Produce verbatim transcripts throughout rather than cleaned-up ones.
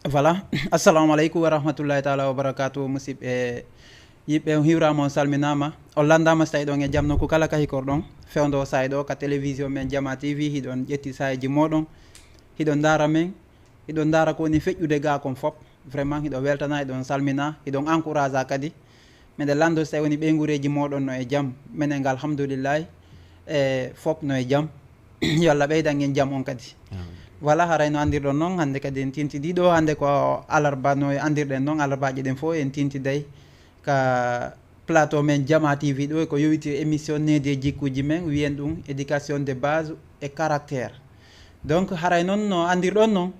Voilà. Assalamu aleykum wa rahmatullahi taala wa barakatuh, musidɓe. Yiɓɓe, on hiwrama, on salminama, on landama so tawi ɗon e jam nokku kala ka hikorɗon. Fewndo sa'i ɗo ka télévision men Jama T V, hiɗon ƴetti sa'iji moɗon, hiɗon ndara men, hiɗon ndara ko woni feƴƴude ga kon fop. Vraiment hiɗo weltana, hiɗon salmina, hiɗon encourage kadi. Meɗen lando so tawi woni ɓeygureji moɗon no e jam. Menen ga alhamdulillahi, e fop no e jam. Yo Allah ɓeydan en jam on kadi. Voilà, haray no andirɗon noon, hannde kadi en tintidiɗo, hannde ko alarba no andirɗen noon, alarbaji ɗen fof en tintiday ka plateau men Jama T V ɗo, ko yowiti émission needi e jikkuji men, wiyen ɗum éducation de base et caractère. Donc haray noon no andirɗon noon,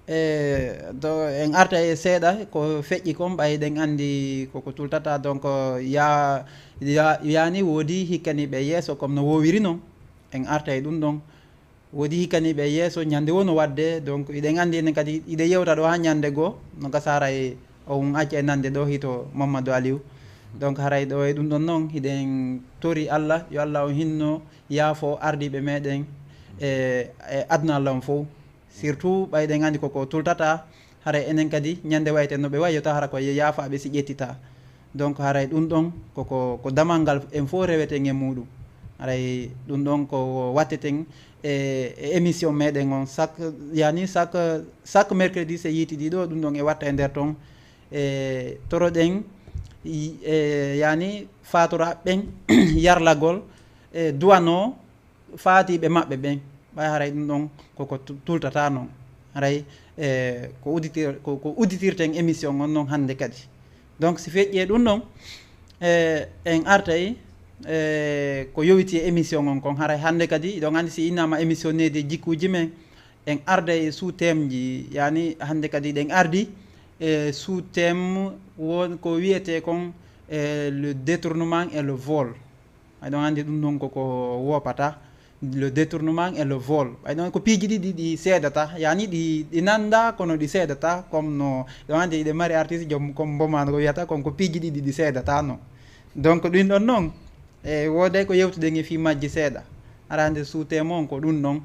e do en arta e seeɗa ko feƴƴi kon, ɓay ɗen andi koko tultata, donc ya, ya yani woodi hikkaniɓe yeeso comme no wowiri noon, en arta e ɗum ɗon. Woodi hikkaniɓe yeeso, ñande woo no waɗde, donc iɗen anndi enen kadi, iɗe yewta ɗo haa ñande goo, no gasa haray on acca e nande ɗo hito Mamadou Aliou. Donc haray ɗo e ɗum ɗon noon, hiɗen tori Allah, yo Allah on hinno yaafo ardiiɓe meɗen e, e aduna Allah on fof. Surtout ɓay ɗen anndi koko tultata, haray enen kadi ñande wayte no ɓe wayi, yo taw hara ko yaafaaɓe si ƴettita. Donc haray ɗum ɗon koko, ko damal ngal en fof reweten e muɗum. Haray ɗum ɗon ko watteten e, e émission meɗen on chaque, yani chaque, chaque mercredi so yiiti ɗiɗo, ɗum ɗon e watta e nder ton. E toroɗen, e, yani faatoraɓe ɓen yarlagol e duwano faatiɓe maɓɓe ɓen, ɓay haray ɗum ɗon koko tu-, tultata noon. Haray, e, ko udditir-, ko, ko udditirten émission on noon hannde kadi. Donc si feƴƴi e ɗum ɗon, e, en artay, e, ko yowiti e émission on kon. Haray hannde kadi, iɗon anndi si innama émission needi e jikkuji men, en arday e sous thème ji, yani hannde kadi ɗen ardi e sous thème won ko wiyete kon, e, le détournement et le vol. Ay ɗon anndi ɗum ɗon koko wopata, le détournement et le vol. Ay ɗon ko piiji ɗiɗi ɗi seedata, yani ɗi, ɗi nanda kono ɗi seedata, comme no ɗon anndi iɗe mari artiste joom comme Mbomano ko wiyata, kon ko piiji ɗiɗi ɗi seedata no. Donc ɗum ɗon noon, e wooday ko yewtuɗen e fii majji seeɗa. Ara nde sous-thème on ko ɗum ɗon,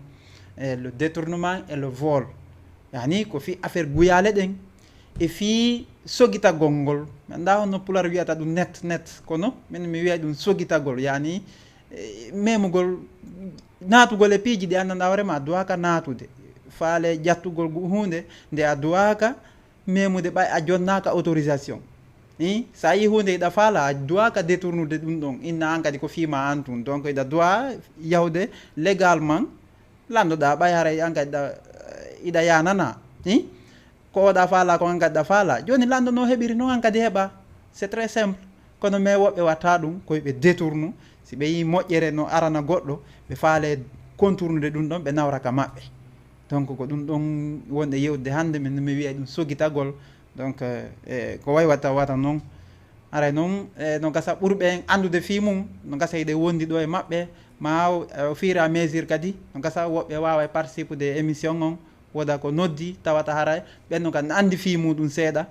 e le détournement et le vol. Yani ko fii affaire guyaale ɗen, e fii sogitagol ngol. Mi anndaa honno Pular wiyata ɗum net, net, kono min mi wiya ɗum sogitagol, yani, e, memugol, naatugol e piiji ɗi anndanɗaa hoore ma a duwaaka naatude. Faale ƴattugol gu-, huunde nde a duwaaka memude ɓay a jonnaaka autorisation. I, so a yii huunde iɗa faala, a duwaaka détournude ɗum ɗon, inna an kadi ko fii ma an tun. Donc iɗa duwa yahude légalement, landoɗaa ɓay haray an kadi ɗa, iɗa yanana. I? Ko oɗa faala, ko an kadi ɗa faala. Jooni lanndo no heɓiri, noon an kadi heɓa. C'est très simple. Kono mais woɓɓe watta ɗum, koye ɓe détournu. Si ɓe yii moƴƴere no arana goɗɗo, ɓe faale contournude ɗum ɗon, ɓe nawra ka maɓɓe. Donc ko ɗum ɗon wonɗe yewtude hannde, min mi wiya ɗum sogitagol. Donc, e, ko way wata, wata noon. Aray noon, e, no gasa ɓurɓe en anndude fii mum, no gasa hiɗe wondi ɗo e maɓɓe, ma o, e, au fur et à mesure kadi, no gasa woɓɓe waawa e participude e émission on, woda ko noddi, tawata haray, ɓen no kan anndi fii muɗum seeɗa.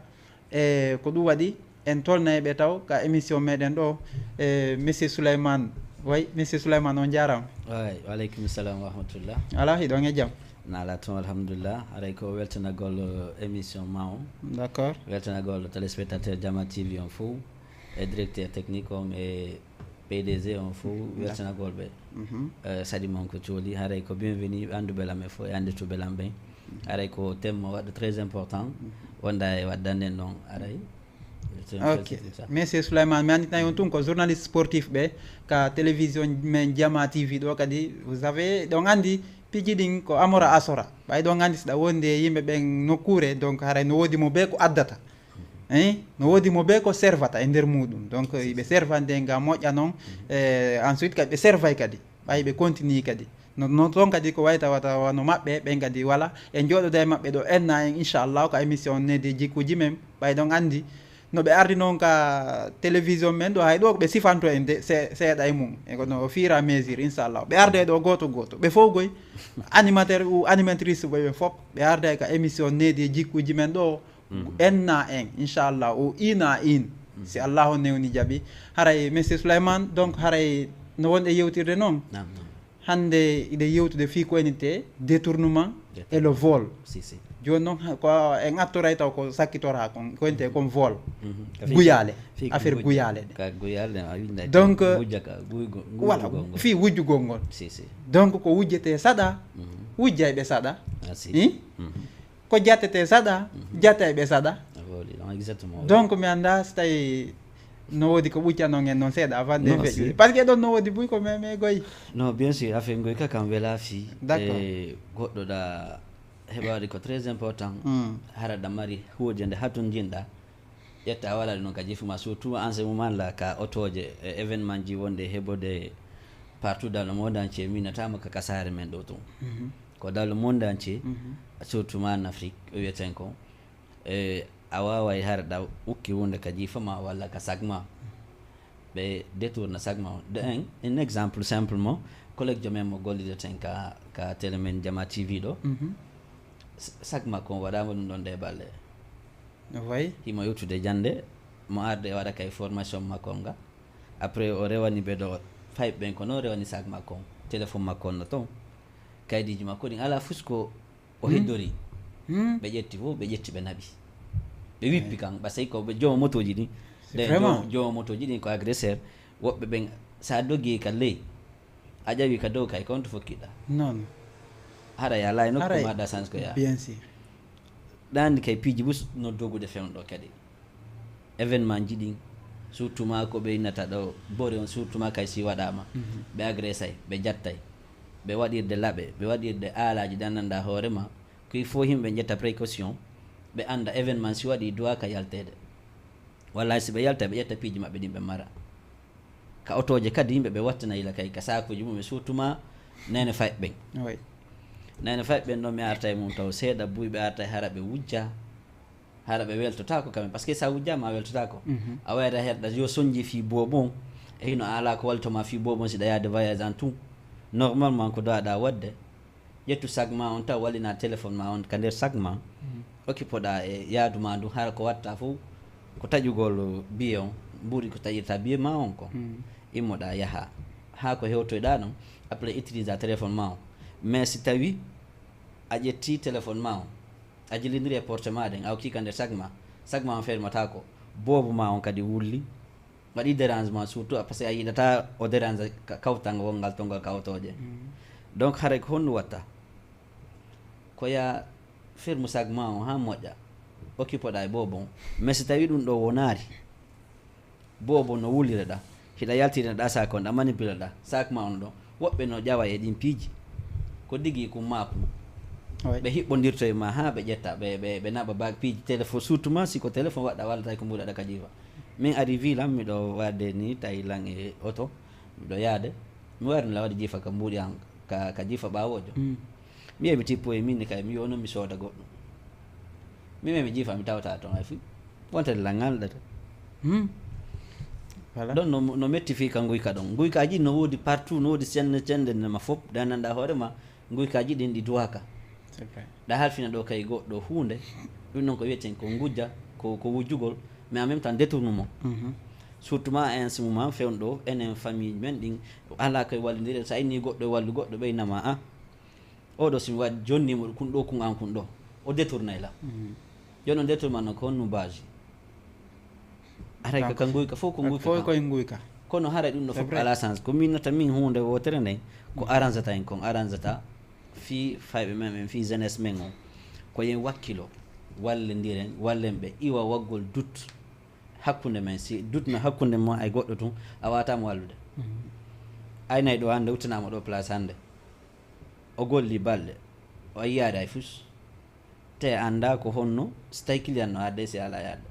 E, ko ɗum waɗi, en tolnay ɓe taw ka émission meɗen ɗo, e, Monsieur Souleymane. Way, Monsieur Souleymane, on jaarama. Way, waleykum salam wa rahmatullah. Ala, hiɗon e jam? Na ala tun, alhamdulillah. Aray ko weltanagol, eh, émission ma on. D'accord. Weltanagol téléspectateur Jama T V on fof, e directeur technique on, e P D G on fof, d'accord, weltanagol ɓe. Mhm. Eh, saɗi mon ko cooli, haray ko bienvenue, annduɓe lam e fof, e annduɓe lam ɓen. Haray ko thème mo waɗɗo très important, mhm, wonda e waddande en ɗon, aray. Ok. Monsieur Souleymane, mi annditay on tun ko journaliste sportif ɓe ka télévision men Jama T V ɗo kadi, vous savez, ɗon anndi piiji ɗin ko amora asora. Ɓay ɗon anndi si ɗa wondi e yimɓe ɓen nokkuure, donc haray no woodi mo bee ko addata. Hein? No woodi mo bee ko servata e nder muɗum. Donc, iɓe servande ngam moƴƴa non. Mhm. Eh, ensuite kadi ɓe servay kadi. Ɓay ɓe continue kadi. No, no toon kadi ko wayta wata wano maɓɓe, ɓen kadi wala. En jooɗoda e maɓɓe ɗo enna en, inchallah, ka émission needi jikkuji men. Ɓay ɗon anndi no ɓe ardi noon ka télévision men ɗo, hay ɗo ɓe sifanto en de, se-, seeɗa e mum. E kono au fur et à mesure, inchallah. Ɓe arda e ɗo gooto gooto. Ɓe fof goy, animateur ou animatrice ɓe, ɓe fof. Ɓe arda e ka émission needi jikkuji men ɗo, mhm, enna en, inchallah, o ina in. Mhm. Si Allahu newni jaɓi. Haray, Monsieur Souleymane, donc, haray no wonɗe yewtirde noon. Naam, naam. Hannde iɗe yewtude fii ko enite détournement, détournement, et le vol. Si, si. Jooni noon, ko en artoray taw ko sakkitora kon, ko wiyetee kon vol. Mhm. Ka fii- Guyaale. fii ko Affaire gujja. Guyaale ɗe. Ka guyaale ɗe, a winda Donc, gujja ka, guy go- guy Voilà, go- go- fii wujjugol ngol. Si, si. Donc, ko wujjetee saɗa, Mhm. wujjayɓe saɗa. Ah, si. Hi? Mhm. Ko jattetee saɗa, jatayɓe saɗa. A vooli, non, exactement. Donc, mi anndaa si tawi no woodi ko ɓuccanon en noon seeɗa avant de Non, feƴƴude. si. Parce que ɗon no woodi buy ko meme goyi. Non, bien sûr, affaire ngoy ka kam wela fii. D'accord. E goɗɗo ɗa heɓaade ko très important. Mm. Hara ɗa mari huude nde hatun jinɗa. Ƴetta a waɗaade noon ka jifu ma, surtout en ce moment là ka otooje e événement ji wonde heɓode partout dans le monde entier, minatama ka kasaare men ɗo tun. Mhm. Ko dans le monde entier, Mhm. surtout ma en Afrique, o wiyeten ko. E a waaway hara ɗa ukki hunde ka jifa ma walla ka sag ma. Ɓe détourna sag ma. De un, un exemple simplement, collègue jomen mo gollideten ka, ka télé men Jama T V ɗo. Mhm. S- Sag makko on waɗaama ɗum ɗon ɗe balle. No wayi. Himo yewtude jannde, mo arde e waɗa kay formation makko on nga. Après o rewani ɓe ɗo fay ɓen ko noon rewani sag makko on. Téléphone makko on no toon. Kaydiji makko ɗin ala fus ko o heddori. Hmm. Ɓe ƴetti fof, ɓe ƴetti ɓe naɓi. Ɓe wippi kan, parce que ko ɓe jooma motoji ɗin. C'est Ɗen vraiment. jo- jooma motoji ɗin ko agresseur. Woɓɓe ɓen, sa dogi ka ley, a ƴawi ka dow kay, ko on to fokkiɗa. Non. Hara ya lay nokku Haray, ma da sans ko ya. Bien sûr. Ɗaandi kay piiji bus no dogude fewndo kadi. Événement ji ɗin, surtout ma ko ɓe innata ɗo, bore on surtout ma kay si waɗaama. Mhm. Ɓe agressay, ɓe jattay. Ɓe waɗirde laɓe, ɓe waɗirde aalaaji ɗi anndanɗa hoore ma. Ko il faut yimɓe ƴetta précaution, ɓe annda événement si waɗi duwa ka yalteede. Walla si ɓe yalta, ɓe ƴetta piiji maɓɓe ɗin ɓe mara. Ka otooje kadi yimɓe ɓe wattanayla kay ka saakuuji mum, surtout ma nene fay ɓen. Oui. Nene fay ɓen ɗon mi arta e mum taw seeɗa buy ɓe arta e hara ɓe wujja. Hara ɓe weltotaako kamen, parce que sa wujjaama a weltotaako. Mhm. A wayata herɗa yo sonji fii boobon. E hino ala ko waltoma fii boobon si ɗa yaade voyage en tout. Normalement ko dowaɗa waɗde, ƴettu sag ma on taw wallina téléphone ma on ka nder sag ma. Okkipoɗa e yaadu ma ndu, hara ko watta fof ko taƴugol billet on, mbuuɗi ko taƴirta billet ma on ko. Immoɗa yaha. Haa ko hewtoyɗa ɗon, après utilisa téléphone ma on. Mais si tawi a ƴetti téléphone ma on, a jillindiri e porte ma ɗen, a okki ka nder sag ma, sag ma on fermata ko, boobo ma on kadi wulli, waɗi dérangement surtout, parce que a yiɗata o dérange ka-, kawtal wongal tongol ka otooje. Donc haray ko honno watta? Ko ya fermu sag ma on haa moƴƴa, okkipoɗa e boobo on. Mais si tawi ɗum ɗo wonaari, boobo no wulire ɗa, hiɗa yaltirina ɗa sac on, ɗa manipule ɗa, sac ma on ɗo, woɓɓe no ƴawa e ɗin piiji. Ko digi kum ma kum. Oui. Ɓe hiɓɓondirto e ma haa ɓe ƴetta, ɓe, ɓe, ɓe naɓa bag piiji téléphone, surtout ma si ko téléphone waɗɗa walla tawi ko mbuuɗi aɗa ka jiifa. Min ari vi lan, miɗo warde ni tawi lan e oto, miɗo yaade, mi warni la waɗi jiifa ka mbuuɗi an, ka, ka jiifa ɓaawojo. Mi yehi mi tippo e min ni kay, mi yo non mi sooda goɗɗum. Mi yehi mi jiifa mi tawata ton hay fii. Wonte langal ɗato. Hmm. Voilà. Ɗon no, no metti fii ka nguyka ɗon. Nguykaaji no woodi partout, no woodi senne cende ne ma fop, ɗa nanda hoore ma, nguykaaji ɗin ɗi duwaka. C'est vrai. Ɗa halfina ɗo kay goɗɗo huunde, ɗum ɗon ko wiyeten ko ngujja, ko, ko wujjugol, mais en même temps détournement. Mhm. Surtout ma en ce moment fewndo ɗo, enen famille men ɗin, ala koye wallindire, sa inni goɗɗo e wallu goɗɗo, ɓeynama a. Oɗo si mi waɗi jonni mo kun ɗo, kun an kun ɗo. O détournay la. Mhm. Jooni on détournement no ko honno baaji? Aray ka, ka nguyka fof ko nguyka Fof kan. Koye nguyka. Kono haray ɗum no C'est fof vrai. Ala sens. Ko min nata min huunde wootere nden, ko arrangata en kon, arrangata fii fayɓe men, ɓen fii jeunesse men on. Ko yen wakkilo, wallindiren, wallen ɓe iwa waggol doute hakkunde men. Si doute no hakkunde mo ay goɗɗo tun, a wata mo wallude. Mhm. Aynay ɗo hannde, wuttanama ɗo place hannde. O golli balɗe, o yiyaade hay fus. Te annda ko honno, si tawi client no adde, si ala yaade.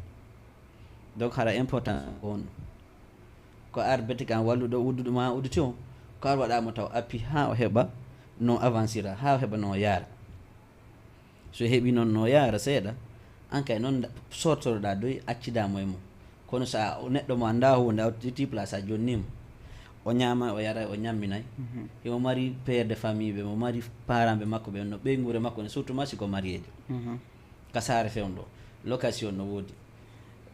Donc hara important ko honno. Ko ar beti kan walluɗo udduɗo ma udditi on, ko ar waɗa mo taw appi haa o heɓa no avancira, haa o heɓa no yaara. So heɓi noon no yaara seeɗa, an kay noon nda-, sortoroɗa doy, accida mo e mum. Kono so a, o neɗɗo mo annda huunde, a udditi place, a jonni mo. O ñaama, o yara, o ñamminay. Mhm. Himo mari père de famille ɓe, mo mari parent ɓe makko ɓe, no ɓeynguure makko ne, surtout ma si ko mariejo. Mhm. Ka saare fewndo, location no woodi,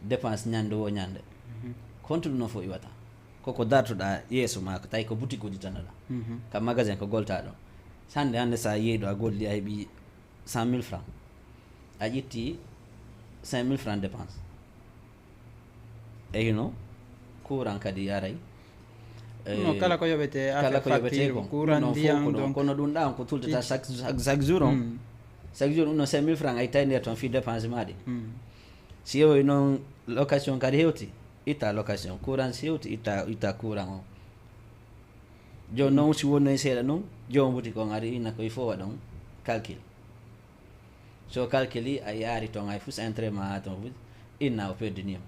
dépense ñande wo ñande. Mhm. Ko honto ɗum noon fof iwata? Koko dartoɗa yeeso ma, ko tawi ko boutique udditanoɗa. Mhm. Ka magasin ko goltaɗo. Hannde, hannde sa yeeyi ɗo a golli a heɓi cent mille francs. A ƴetti cinq mille francs dépense, e hino courant kadi yaray. No, kala ko yoɓete, kala ko yoɓete, ko courant, ndiyam, donc kono ɗum ɗa on ko tultata chaque, chaque jour on. Chaque jour ɗum no cinq mille francs ay tawi nder toon fii dépense ma ɗi. Si yewoy noon location kadi hewti, itta location, courant si hewti, itta itta courant o. Jooni noon si wonnoy seeɗa noon, joom boutique on ari inna ko il faut waɗon calcul. So calculi a yaari toon hay fus intérêt ma haa toon fus, inna o perdinima.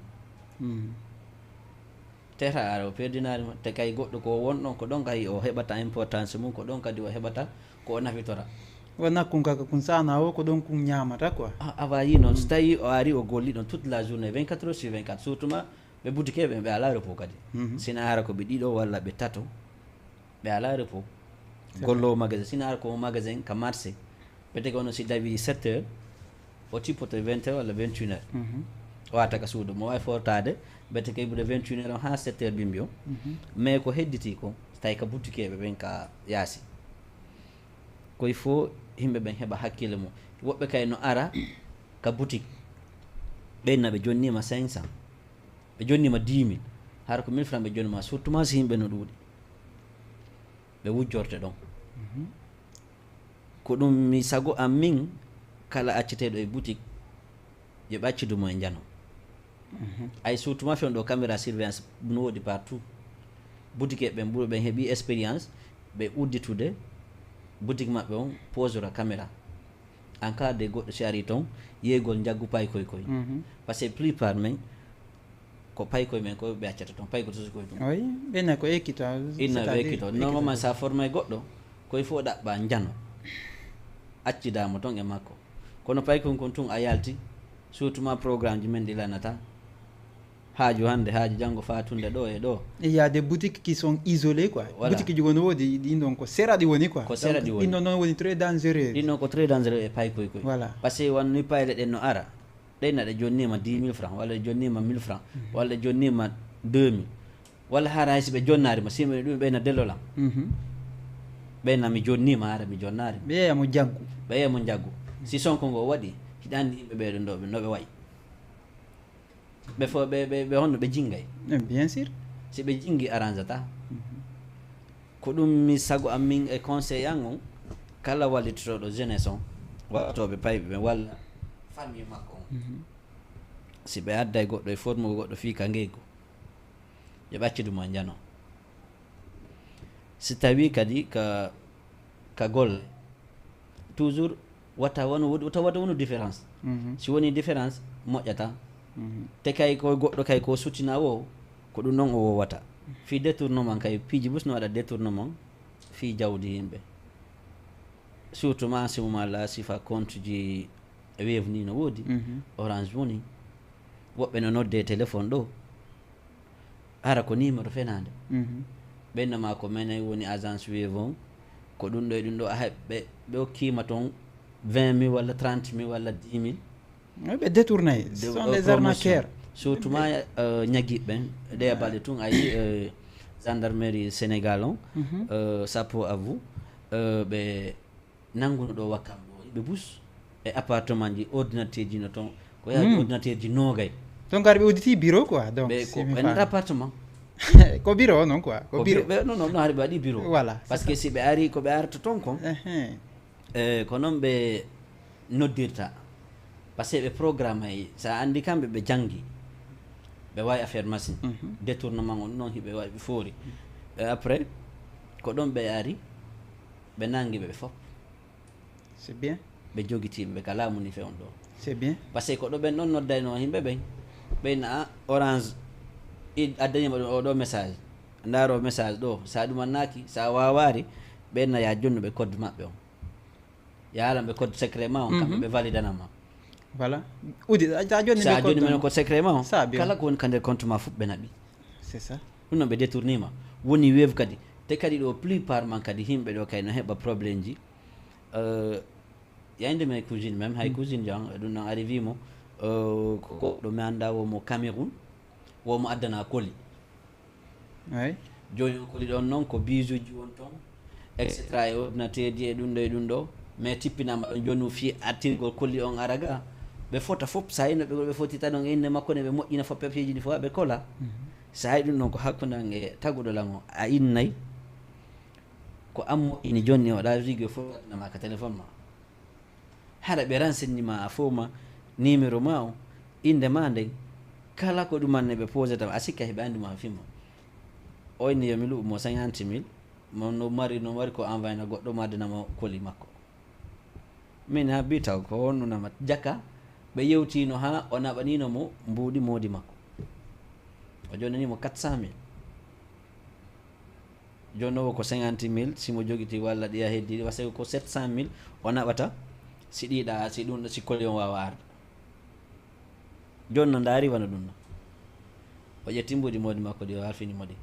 Teta ara o perdinarima, te kay goɗɗo ko won ɗon ko ɗon kay o heɓata importance mum, ko ɗon kadi o heɓata ko o nafitora. Wona kun kaka kun sana o ko ɗon kun ñamata quoi. Awa yi noon, so tawi o ari o golli ɗon toute la journée vingt-quatre heures sur vingt-quatre, surtout ma ɓe boutique ɓe ɓe ala repos kadi. Sina ara ko ɓe ɗiɗo walla ɓe tato, ɓe ala repos. Gollowo magasin, sina ara ko magasin ka marché, ɓe tege ono si dawi sept heures o tippoto vingt heures walla vingt-et-une heures. O wata ka suudu mo wawi fortade, ɓe tege ɓuuɗe vingt-et-une heures on ha sept heures bimbi o. Mais ko hedditi ko tawi ka boutique ɓe ɓen ka yaasi. Koy fo yimɓe ɓen heɓa hakkille mum. Woɓɓe kay no ara ka boutique, ɓen na ɓe jonnima cinq cents, ɓe jonnima dix mille, hara ko mille francs ɓe jonnima, surtout ma si yimɓe no ɗuuɗi, ɓe wujjorte ɗon. Ko ɗum mi sago am min, kala acceteeɗo e boutique yo ɓe accidu mo e njano. Ay surtout ma fen ɗo caméra surveillance no woodi partout. Boutique ɓen ɓuuro ɓen heɓi expérience ɓe udditude boutique maɓɓe on posora caméra. En cas de goɗɗo si ari toon, yeygol njaggu paykoy koy. Parce que plupart men ko paykoy men ko ɓe accata toon, paykoy to koy ɗum. Oui, ɓenna ko ekkito. Inna ɓe ekkito. Normalement sa formay goɗɗo koy fof ɗaɓɓa njano, accidamo toon e makko. Kono paykoy kon tun a yalti, surtout ma programme ji men ɗi lanata. Haaju hannde, haaju janngo, fatunde ɗo e ɗo. Il y a des boutiques qui sont isolées quoi. Voilà. Boutique ji woni woodi ɗin ɗon ko sera ɗi woni quoi. Ko sera ɗi woni. Ɗin ɗon noon woni très dangereux. Ɗin ɗon ko très dangereux e paykoy koy. Voilà. Parce que wano ni payle ɗen no ara. Ɗen na ɗe jonnima dix mille francs, walla ɗe jonnima mille francs, walla ɗe jonnima deux mille. Walla hara hay si ɓe jonnaari ma, si mi ɗum ɓeyna dellolam. Ɓeyna mi jonnima, hara mi jonnaari ma. Ɓe yeeya mo jaggu. Ɓe yeeya mo jaggu. Si sonko ngo waɗi, hiɗa anndi yimɓe ɓeeɗo no ɓe wayi. Ɓe fof ɓe ɓe ɓe honno ɓe jinngay? Eh, bien sûr. Si ɓe jinngi arrangata. Ko ɗum mi sago am min e conseil an on, kala wallitotoɗo jeunesse on, wallitoɓe payɓe ɓen walla famille makko on. Si ɓe adday goɗɗo e formugo goɗɗo fii ka ngeygu, yo ɓe accidu mo njano. Si tawi kadi ka ka golle, toujours wata wano wota wata wano différence. Si woni différence moƴƴata. Te kay ko goɗɗo kay ko suttina wo, ko ɗum ɗon o wowata. Fii détournement kay, piiji bus no waɗa détournement fii jawdi yimɓe. Surtout ma si mo mala sifa compte ji Wave ni no woodi, Orange Money, woɓɓe no nodde téléphone ɗo, hara ko numéro fenaande. Ɓe innama ko menen woni agence Wave on, ko ɗum ɗo e ɗum ɗo, a heɓ ɓe ɓe okkima toon vingt mille walla trente mille walla dix mille. Ɓe détournay. Ce sont des arnaqueurs. Surtout ma ñagiɓe ɓen, ɗe balɗe tun a yi gendarmerie Sénégal on, chapeau à vous, ɓe nannguno ɗo wakkam ɗo yimɓe bus e appartement ji, ordinateur ji no toon, ko yaaji ordinateur ji noogay. Toon kadi ɓe udditi bureau quoi. Donc ɓe ko ɓe nata appartement. Ko bureau o noon quoi, ko bureau. Ɓe non non hari ɓe waɗi bureau. Voilà. Parce que si ɓe ari ko ɓe arata toon kon, e ko noon ɓe noddirta. Parce que ɓe programme ay, so a anndi kamɓe ɓe janngi, ɓe waawi affaire machine. Détournement on noon hiɓe waawi ɓe foori. E après ko ɗoon ɓe ari, ɓe nanngi ɓe ɓe fof. C'est bien. Ɓe jogitiiɓe ɓe ka laamu ni fewndo. C'est bien. Parce que ko ɗo ɓen ɗoon noddaynoo yimɓe ɓen, ɓeyna a Orange i addaniima ɗum oo ɗoo message. Ndaaroo message ɗoo, so a ɗumannaaki, so a waawaari, ɓeyna ya jonnuɓe code maɓɓe on. Yaalan ɓe code secret ma on, kamɓe ɓe validana ma. Voilà. Udi, a jonni sa jonni men code secret ma on. Kala ko woni ka nder compte ma fof ɓe naɓi. C'est ça. Ɗum noon ɓe détournima. Woni Wave kadi. Te kadi ɗo plupart man kadi yimɓe ɗo kay no heɓa problème ji. Euh, yande mes cousine même, hay cousine jan, ɗum noon ari wi mo, euh, ko goɗɗo mi annda wo mo Cameroun, wo mo addana koli. Eyi. Jooni o koli ɗon noon ko bisuji won toon, et cetera e ordinateur ji e ɗum ɗo e ɗum ɗo. Mais tippinama ɗon jooni o fii artirgol koli on ara ga. Ɓe fota fof, so a ino ɓe ɓe fotita ɗon e innde makko ne, ɓe moƴƴina fof papier ji ɗi fof ɓe kola. So a ɗum ɗon ko hakkunde an e taguɗo lan o, a innay ko an moƴƴini jonni o ɗa rigue fof waɗanama ka téléphone ma. Haɗa ɓe renseignement a fof ma numéro ma o, innde ma nden, kala ko ɗuman ne ɓe posé tam a sikka heɓe anndi ma fimma. O inni yo mi luɓu mo cinquante mille, mo no mari no mari ko envoyé na goɗɗo ma addana mo koli makko. Min ha bi taw ko wonnunama jaka, ɓe yewtino ha o naɓanino mo mbuuɗi moodi makko. O jonnani mo quatre cent mille. Joni o ko cinquante mille, si mo jogiti walla ɗiya heddi, wasa ko sept cent mille o naɓata, si ɗiɗa, si ɗum, si koli on wawa arde. Joni no ndaari wano ɗum no. O ƴetti mbuuɗi moodi makko ɗi o halfini mo ɗi.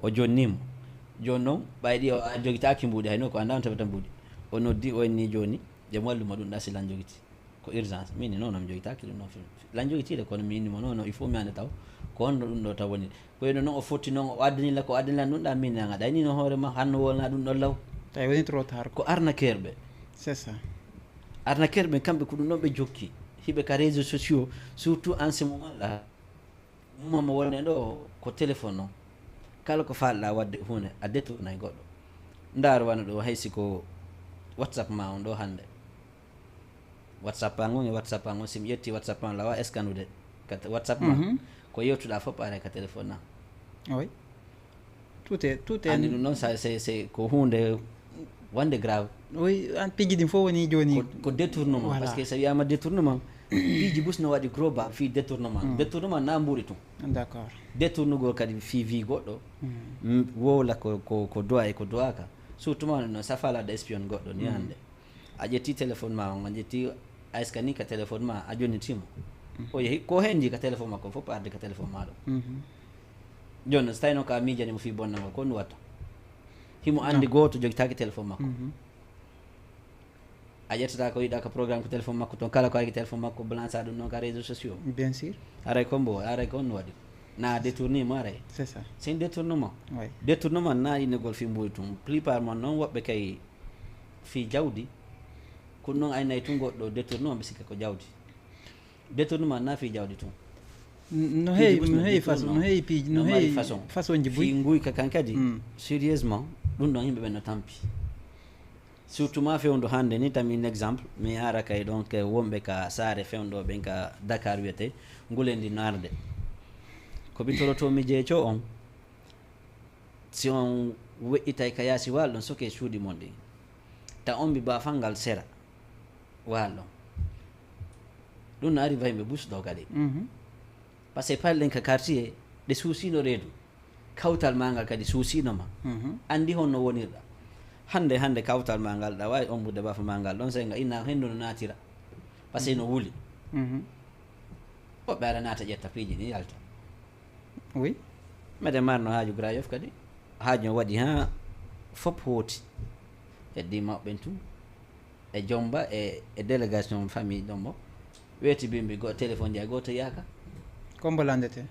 O jonni mo. Joni noon, ɓay ɗi o a jogitaaki mbuuɗi, hay noon ko annda on tawata mbuuɗi. O noddi, o inni joni, ƴe mo wallu mo ɗum ɗa si lan jogiti. Ko urgence. Min ni noon, mi jogitaaki ɗum ɗon film. Lan jogitiiɗe, kono mi inni mo noon, il faut mi annda taw. Ko honno ɗum ɗo taw woni. Ko eno noon o fotti noon, o addani la, ko addani lan ɗum ɗa, min nanga ɗayni no hoore ma, hanno wolna ɗum ɗon law. Tawi woni trop tard. Ko arnaqueur ɓe. C'est ça. Arnaqueur ɓe kamɓe ko ɗum ɗon ɓe jokki. Hiɓe ka réseaux sociaux, surtout en ce moment là. Mumma mo wonde ɗo ko téléphone o. Kala ko faalɗa wadde huunde, a détournay goɗɗo. Ndaar wano ɗo, hay si ko WhatsApp ma on ɗo hannde. WhatsApp an on e WhatsApp an on, si mi ƴetti WhatsApp an lawa scanude. Ka te-, WhatsApp ma, Mhm. ko yewtuɗa fof ɓaare ka téléphone na. Oui. Tout est, tout est Anndi ɗum noon, sa, c'est, c'est ko huunde wonde grave. Oui, an piiji ɗin fof woni jooni. Ko, ko détournement. Voilà. Parce que so wiyama détournement, piiji bus no waɗi gros ba fii détournement. Mm. Détournement na mbuuri tun. D'accord. Détournugol kadi fii vie goɗɗo, Mm. m-, wowla ko, ko, ko duwa e ko duwaka. Surtout ma no safala da espion goɗɗo ni Mm. hannde. A ƴetti téléphone ma on, a ƴetti a scanni ka téléphone ma, a jonnitimo. Mm. O yehi, ko hen jii ka téléphone makko fof arde ka téléphone ma ɗo. Mhm. Joni, so tawino ka miijani mo fii bonnangol, ko ɗum watta? Himo anndi No. gooto jogitaaki téléphone makko. Mhm. A ƴettata ko yiɗa ka programme ko téléphone makko toon, kala ko ari ko téléphone makko, balansa ɗum noon ka réseaux sociaux. Bien sûr. Aray ko mbo, aray ko on waɗi. Na détourné mo aray. C'est ça. C'est un détournement. Oui. Détournement na innegol fii mbuuɗi tun. Plupart mon noon woɓɓe kay fii jawdi, ko noon aynay tun goɗɗo détournement ɓe sikka ko jawdi. Détournement na fii jawdi tun. N-, no Piiji heewi, bus no no heewi détournement. Façon, no heewi piiji, no No mari heewi façon. Façon ji buy. Fii nguyka kan kadi, Mm. sérieusement, ɗum ɗon yimɓe ɓen no tampi. Surtout ma fewndo hannde ni, tami un exemple, mi ara kay ɗon ke wonɓe ka saare fewndo ɓen ka Dakar wiyete, ngulendi narde. Ko ɓittoroto mi jeeco on, si on weƴƴitay ka yaasi waal ɗon, soke cuuɗi mon ɗin. Ta on mbi baafal ngal sera waal ɗon. Ɗum no arriva yimɓe bus ɗo kadi. Mhm. Parce que payɗen ka quartier, ɗe suusino reedu. Kawtal ma ngal kadi suusino ma. Mhm. Anndi honno wonirɗa. Hannde, hannde kawtal ma ngal, ɗa waawi ombude baafal ma ngal ɗon, sey nga inna hendu no naatira. Parce que no wuli. Mhm. Woɓɓe ara naata ƴetta piiji ɗin yalta. Oui. Meɗen marno haaju Grand Yoff kadi. Haaju no waɗi ha fop hooti. Heddi mawɓe ɓen tun. E Jomba e, e délégation famille ɗon mo. Weeti bimbi go téléphone ja gooto yaaka. Kombo landete?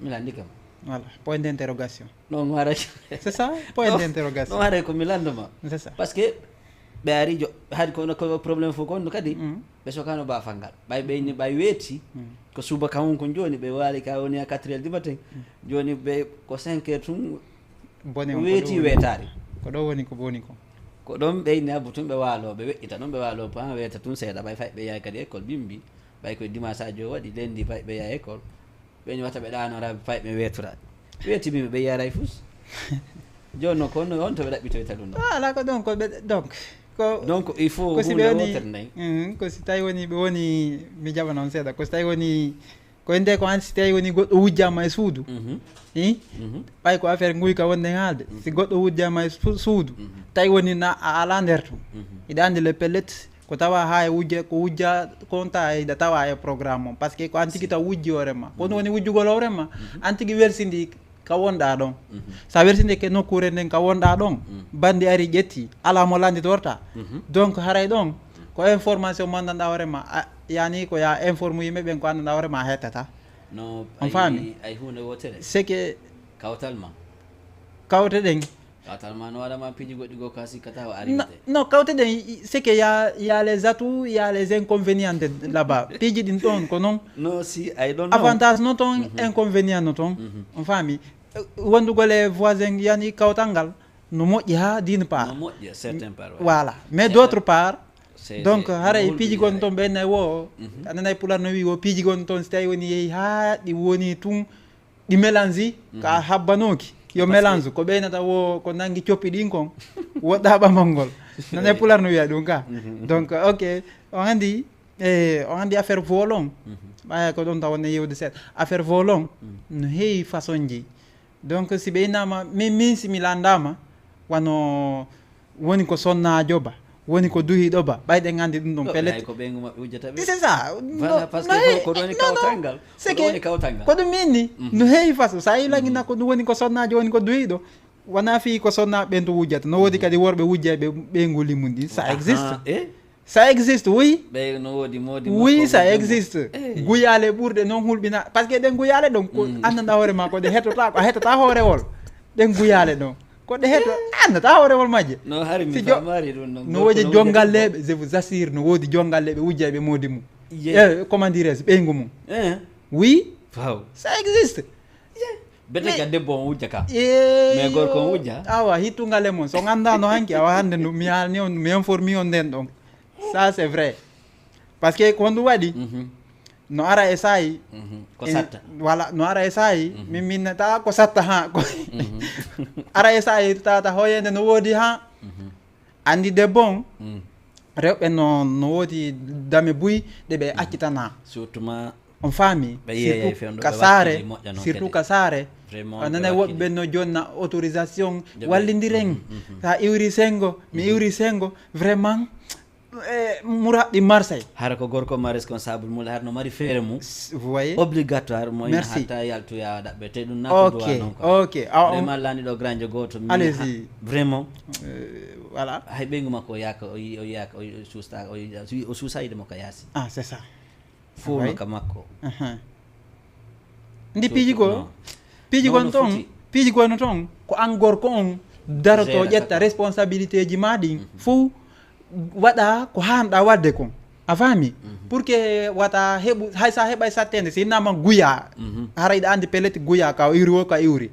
Mi landi kam. Voilà. Point d'interrogation. Non, mi haray. C'est ça, point Non, d'interrogation. Non, haray ko mi lando ma. C'est ça. Parce que ɓe ari jo, hari kono ko problème fof kon kadi. Mm. Ɓe sokano baafal ngal. Ɓay ɓe ni, ɓay weeti. Mm. Ko subaka on ko jooni ɓe waali ka woni à quatre heures du matin. Mm. Jooni ɓe ko cinq heures tun Bone on ko weeti ɗo woni. Weetaari. Ko ɗo woni ko boni ko. Ko ɗon ɓe inni abbu tun ɓe waalo, ɓe weƴƴita ɗon ɓe waalo pa weeta tun seeɗa. Ɓay fay ɓe yaay kadi école bimbi. Ɓay koye dimanche ajo waɗi, lendi fay ɓe yaay école. Ɓe ni wata ɓe ɗaanora, fay ɓe weetura. Weeti bimbi ɓe yaray fus. Jooni no ko on, on to ɓe ɗaɓɓitoyta ɗum ɗo. Ah, ala ko ɗon ko ɓe, donc, ko Donc, il faut ko si ɓe huunde woni, wootere nden. Mm, ko si tawi woni ɓe woni, mi jaɓana on seeɗa, ko si tawi woni, ko nde ko an si tawi woni goɗɗo wujjama e suudu. Mhm. I? Mhm. Ɓay ko affaire nguyka wonde haalde. Mhm. Si goɗɗo wujjama e su-, suudu, Mhm. tawi woni na a ala nder tun. Mhm. Iɗa andi le pellet, ko tawa ha e wujja, ko wujja konta e da tawa e programme on. Parce que ko an tigi Si. taw wujji hoore ma. Ko Mhm. woni wujjugol hoore ma. Mhm. An tigi welsindi ka wonɗa ɗon. Mhm. Sa welsindi ke nokkuure nden ka wonɗa ɗon, Mm. bandi ari ƴetti, ala mo landitorta. Mhm. Donc haray ɗon, ko information mo anndanɗa hoore ma, a, yani ko ya informe yimɓe ɓen ko anndanɗa hoore ma a hettata. No, On ay, faami? Ay huunde wootere. C'est que Kawtal ma. Kawte ɗen, Kawtal ma no waɗa ma piiji goɗɗi goo ka sikkata o ari non, kawte ɗen, c'est que y a, y a les atouts, y a les inconvénients de là-bas. Piiji ɗin ɗon ko non. No, si, I don't know. Avantage no ton, inconvénient no ton. On faami. Wondugol e voisin, yani, kawtal ngal no moƴƴi ha d'une part. No moƴƴi certaine part, ouais. Voilà. Mais d'autre part, donc haray piiji gon ton ɓen nay wo, ananay pular no wi wo piiji gon ton, si tawi woni yehi ha ɗi woni tun, ɗi mélange ka habbanooki. Yo mélange ko ɓeynata wo ko nangi coppi ɗin kon. Woɗɗa ɓamal ngol. Nanay pular no wiya ɗum ka. Donc ok, on andi, e on andi affaire vol on. Ɓaya ko ɗon taw wonne yewde seeɗa affaire vol on. No heewi façon ji. Donc si ɓe innama min, min si mi landama, wano woni ko sonnaajo ba, woni ko duhiɗo ba, ɓay ɗen andi ɗum ɗon pellet. Ko ɓeyngu maɓɓe wujjata ɓe. C'est ça. Voilà, parce que ko ɗum woni kawtal ngal. C'est que ko ɗum inni no heewi façon, sa yi langina ko ɗum woni ko sonnaajo, woni ko duhiɗo. Wona fii ko sonnaaɓe ɓen to wujjata, no woodi kadi worɓe wujjayɓe ɓeyngu limu ndi, ça existe. Ça existe, oui. Ɓe no woodi moodi. Oui, ça existe. Guyaale ɓurɗe non hulɓina, parce que ɗen guyaale ɗon ko anndanɗa hoore ma ko ɗe hetotako, a hetata hoorewol. Ɗen guyaale ɗon ko ɗe heto, annata hoorewol majje. No hari mi famari ɗum non. No woodi jongalleeɓe, je vous assure, no woodi jongalleeɓe wujjayɓe moodi mum. E comment dirais-je, ɓeyngu mum. Oui. Wow. Ça existe. Bete ka debbo on wujja ka. Mais gorko on wujja. Awa hittungal e mon, so gandano hanki, awa hande mi halni on, mi informi on nden ɗon. Ça c'est vrai. Parce que ko honɗum waɗi? No ara e saayi. Ko satta. Voilà, no ara e saayi. Min minnata ko satta ha ko. Ara e saayi tata hoyende no woodi ha. Andi debbo on. Rewɓe no, no woodi dame buy ɗe ɓe accitana. Surtout ma. On faami? Surtout ka saare. Surtout ka saare. A nanay woɓɓe ɓen no jonna autorisation wallindiren. Sa iwri sengo, mi iwri sengo. Vraiment. E muraɓɓi Marseille. Hara ko gorko ma responsable mum, hara no mari feere mum. Vous voyez? Obligatoire mo ina hatta yaltoya ɗaɓɓe te ɗum na ko duwa non ko. Ok. Vraiment lanɗiɗo granje goto mi. Allez-y. Vraiment. Voilà. Hay ɓeyngu makko o yaaka, o yi, o yaaka, o suusta, o suusa yiide mo ka yaasi. Ah, c'est ça. Fof no ka makko. Ndi piiji goo, piiji goo no toon, piiji goo no toon ko an gorko on daroto ƴetta responsabilité ji ma ɗin fof, waɗa ko haanɗa waɗde kon. A faami? Pour que wata heɓu, hay sa heɓay sattende, si innama guya, hara iɗa andi pellet guya ka iwri wo ka iwri.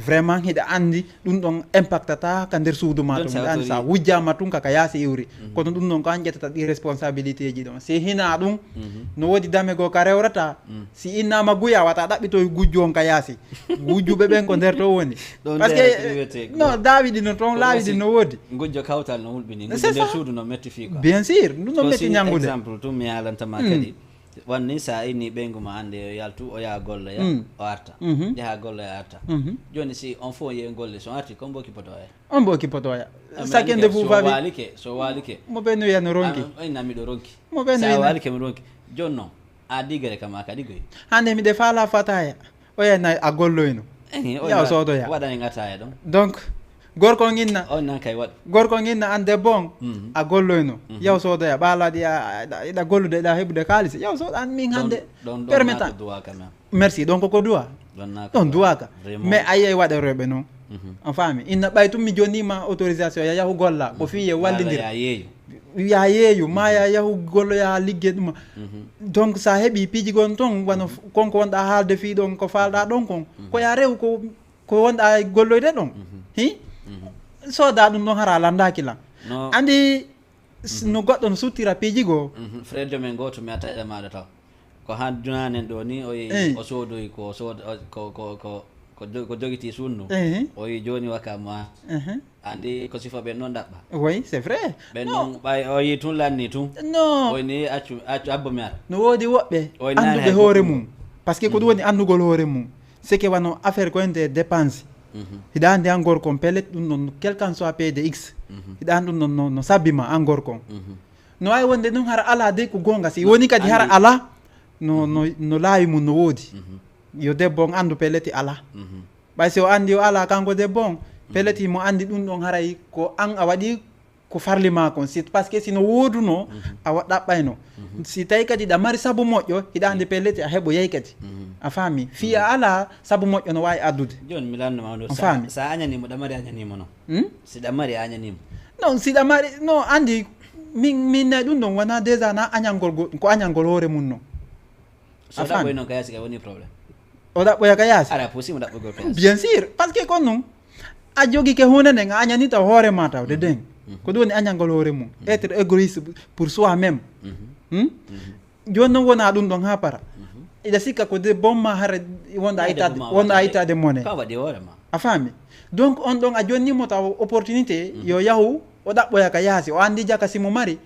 Vraiment hiɗa andi ɗum ɗon impactata ka nder suudu ma tun, hiɗa andi sa wujjama tun ka ka yaasi iwri. Kono ɗum ɗon ko an ƴettata ɗi responsabilité ji ɗon. Si hina ɗum no woodi dame goo ka rewrata, si innama guya wata ɗaɓɓitoy gujjo on ka yaasi. Gujjuɓe ɓen ko nder to woni. Parce que no daawi ɗi no toon, laawi ɗi no woodi. Gujjo kawtal no hulɓini. Gujjo nder suudu no metti fii quoi. Bien sûr, ɗum no metti ñanngude. Exemple tun mi yaalantama kadi. Wanni sa inni ɓeyngu ma ande yo yaltu, o yaha golloya, o arta. Yaha golloya arta. Joni si on fof yehi golle, so arti ko mbo kippotoya? On mbo kippotoya. Sakende fof fawi. Walike, so walike. Mo ɓe no wiya no ronki. Oyna miɗo ronki. Mo ɓe no wiya walike mi ronki. Joni non, a digere kam a kadi goy. Hande miɗe faala fataya. Oya na a golloyno. Yaw soodoya. Waɗani ngataya ɗon. Donc gorko on inna. On nan kay waɗ. Gorko on inna an debbo on a golloyno. Yaw soodoya ɓaalaɗi iɗa gollude iɗa heɓude kaalis. Yaw soodo an min hande. Permettant. Merci. Donc ko duwa. Ɗon duwa ka. Mais ayiyay waɗa rewɓe noon. On faami? Inna ɓay tun mi jonnima autorisation ya yahu golla ko fii ye wallindir. Ya yeeyu. Ya yeeyu ma ya yahu golloya ligge ɗuma. Donc sa heɓi piiji gon ton wano konko wonɗa haalde fii ɗon ko faalɗa ɗon kon, ko ya rew ko ko wonɗa golloyde ɗon. Hi? Sooda ɗum ɗon hara landaaki lan. Andi no goɗɗo no suttira piiji goo. Frère jomen gooto mi atta e maɗa taw. Ko haa dunaanen ɗo ni o yehi o soodoyi ko sooda ko ko ko ko jogitii sunnu. O yi jooni waka ma. Andi ko sifa ɓen noon ɗaɓɓa. Oui, c'est vrai. Ɓen noon ɓay o yi tun lanni tun. Non. Oyni accu accu abbo mi ara. No woodi woɓɓe annduɓe hoore mum. Parce que ko ɗum woni anndugol hoore mum. C'est que wano affaire ko ende dépense. Hiɗa andi an gorko on pellet ɗum ɗon quel qu'en soit p de x. Hiɗa an ɗum ɗon no sabbi ma an gorko on. No waawi wonde ɗum hara alaa dey ko goonga si woni kadi hara alaa no no no laawi mum no woodi. Yo debbo on anndu pellet alaa. Ɓay si o andi o alaa kanko debbo on pellet mo andi ɗum ɗon haray ko an a waɗi. ko farli ma kon, si parce que sino woduno a wa ɗaɓɓayno. Si tawi kadi ɗa mari sabu moƴƴo, hiɗa andi pellete a heɓoyay kadi. A faami? Fiya ala sabu moƴƴo no wawi addude. Joni mi lanno ma ɗo. On faami? Sa añanimo, ɗa mari añanimo no? Hmm? Si ɗa mari añanimo? Non, si ɗa mari, no, andi, min min nay ɗum ɗon wona déjà na añangol go- ko añangol hoore mum non. So a faami? Ɗaɓɓoy noon ka yaasi kay woni problème. O ɗaɓɓoya ka yaasi? Ara pusi mo ɗaɓɓogol ka yaasi. Bien sûr, parce que kon non a jogike hunde nden a añanita hoore ma taw de den. Ko ɗum woni añangol hoore mum, être égoïste pour soi même. Hmm? Joni noon wona ɗum ɗon ha para. Iɗa sikka ko de bon ma hara wonɗa ittade, wonɗa ittade mone. Ka waɗi hoore ma. A faami? Donc on ɗon a jonnimo taw opportunité yo yahu o ɗaɓɓoya ka yaasi, o andi jaka simo mari.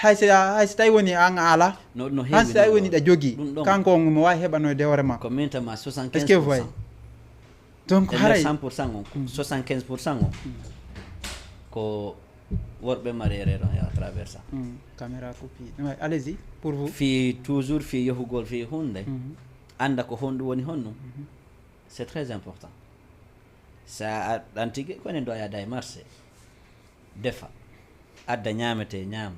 Hay si hay si tawi woni an a ala. No no Hay si tawi woni ɗa jogi. Ɗum ɗon. Kanko on mo wawi heɓanoyde hoore makko. Ko min tama soixante-quinze pour cent. Est-ce que vous voyez? Donc haray cent pour cent on, soixante-quinze pour cent on ko worɓe mari erreur on à travers ça. Hmm, caméra coupée. Ouais, allez-y, pour vous. Fi toujours fi yahugol fi hunde. Anda ko honɗum woni honɗum. C'est très important. Sa a ɗan tigi ko enen ɗo a yada e marché, defa, adda ñaamete ñaama.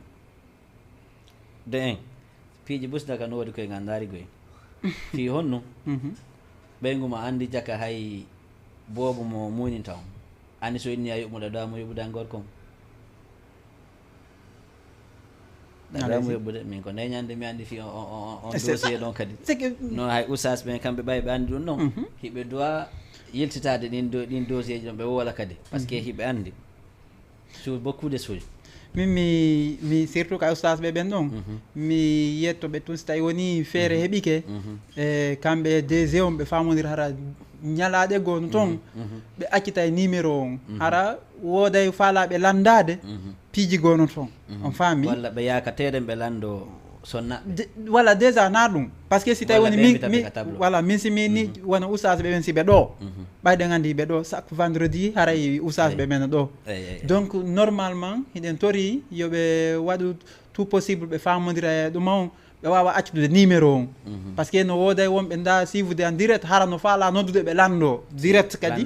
De en piiji busnaka no woodi koye ngal ndaari goy. Fii honno? Ɓeyngu ma anndi jaka hay boobo mo muuninta on. Anndi so inni a yuɓmuɗa ɗo mo yuɓude an gorko on. Ɗaɗa mo yoɓɓude min ko nde ñande mi anndi fii on dossier ɗon kadi. No hay usas ɓen kamɓe ɓay ɓe anndi ɗum non. Hiɓe duwa yiltitaade ɗin ɗin dossier ji ɗon ɓe wola kadi, parce que hiɓe anndi sur beaucoup de choses. Min mi mi surtout ka usas ɓe ɓen ɗon, mi yetto ɓe tun si tawi woni feere heɓike. E kamɓe dg on ɓe famodira hara ñalaɗe goo no ton. Ɓe accita e numéro on hara wooday faalaaɓe lanndaade piiji goo no ton. On faami? Walla ɓe yaaka teeɗen ɓe lanndo sonna. Walla déjà na ɗum, parce que si tawi woni min voilà min si min ni wona usas ɓe ɓen si ɓe ɗo, ɓayɗen anndi ɓe ɗo chaque vendredi haray usas ɓe men ɗo. Donc normalement hiɗen tori yo ɓe waɗu tout possible ɓe famodira e ɗuma on, ɓe wawa accude numéro on. Parce que no wooday wonɓe nda suivude en direct hara no faala noddude ɓe lanndo direct kadi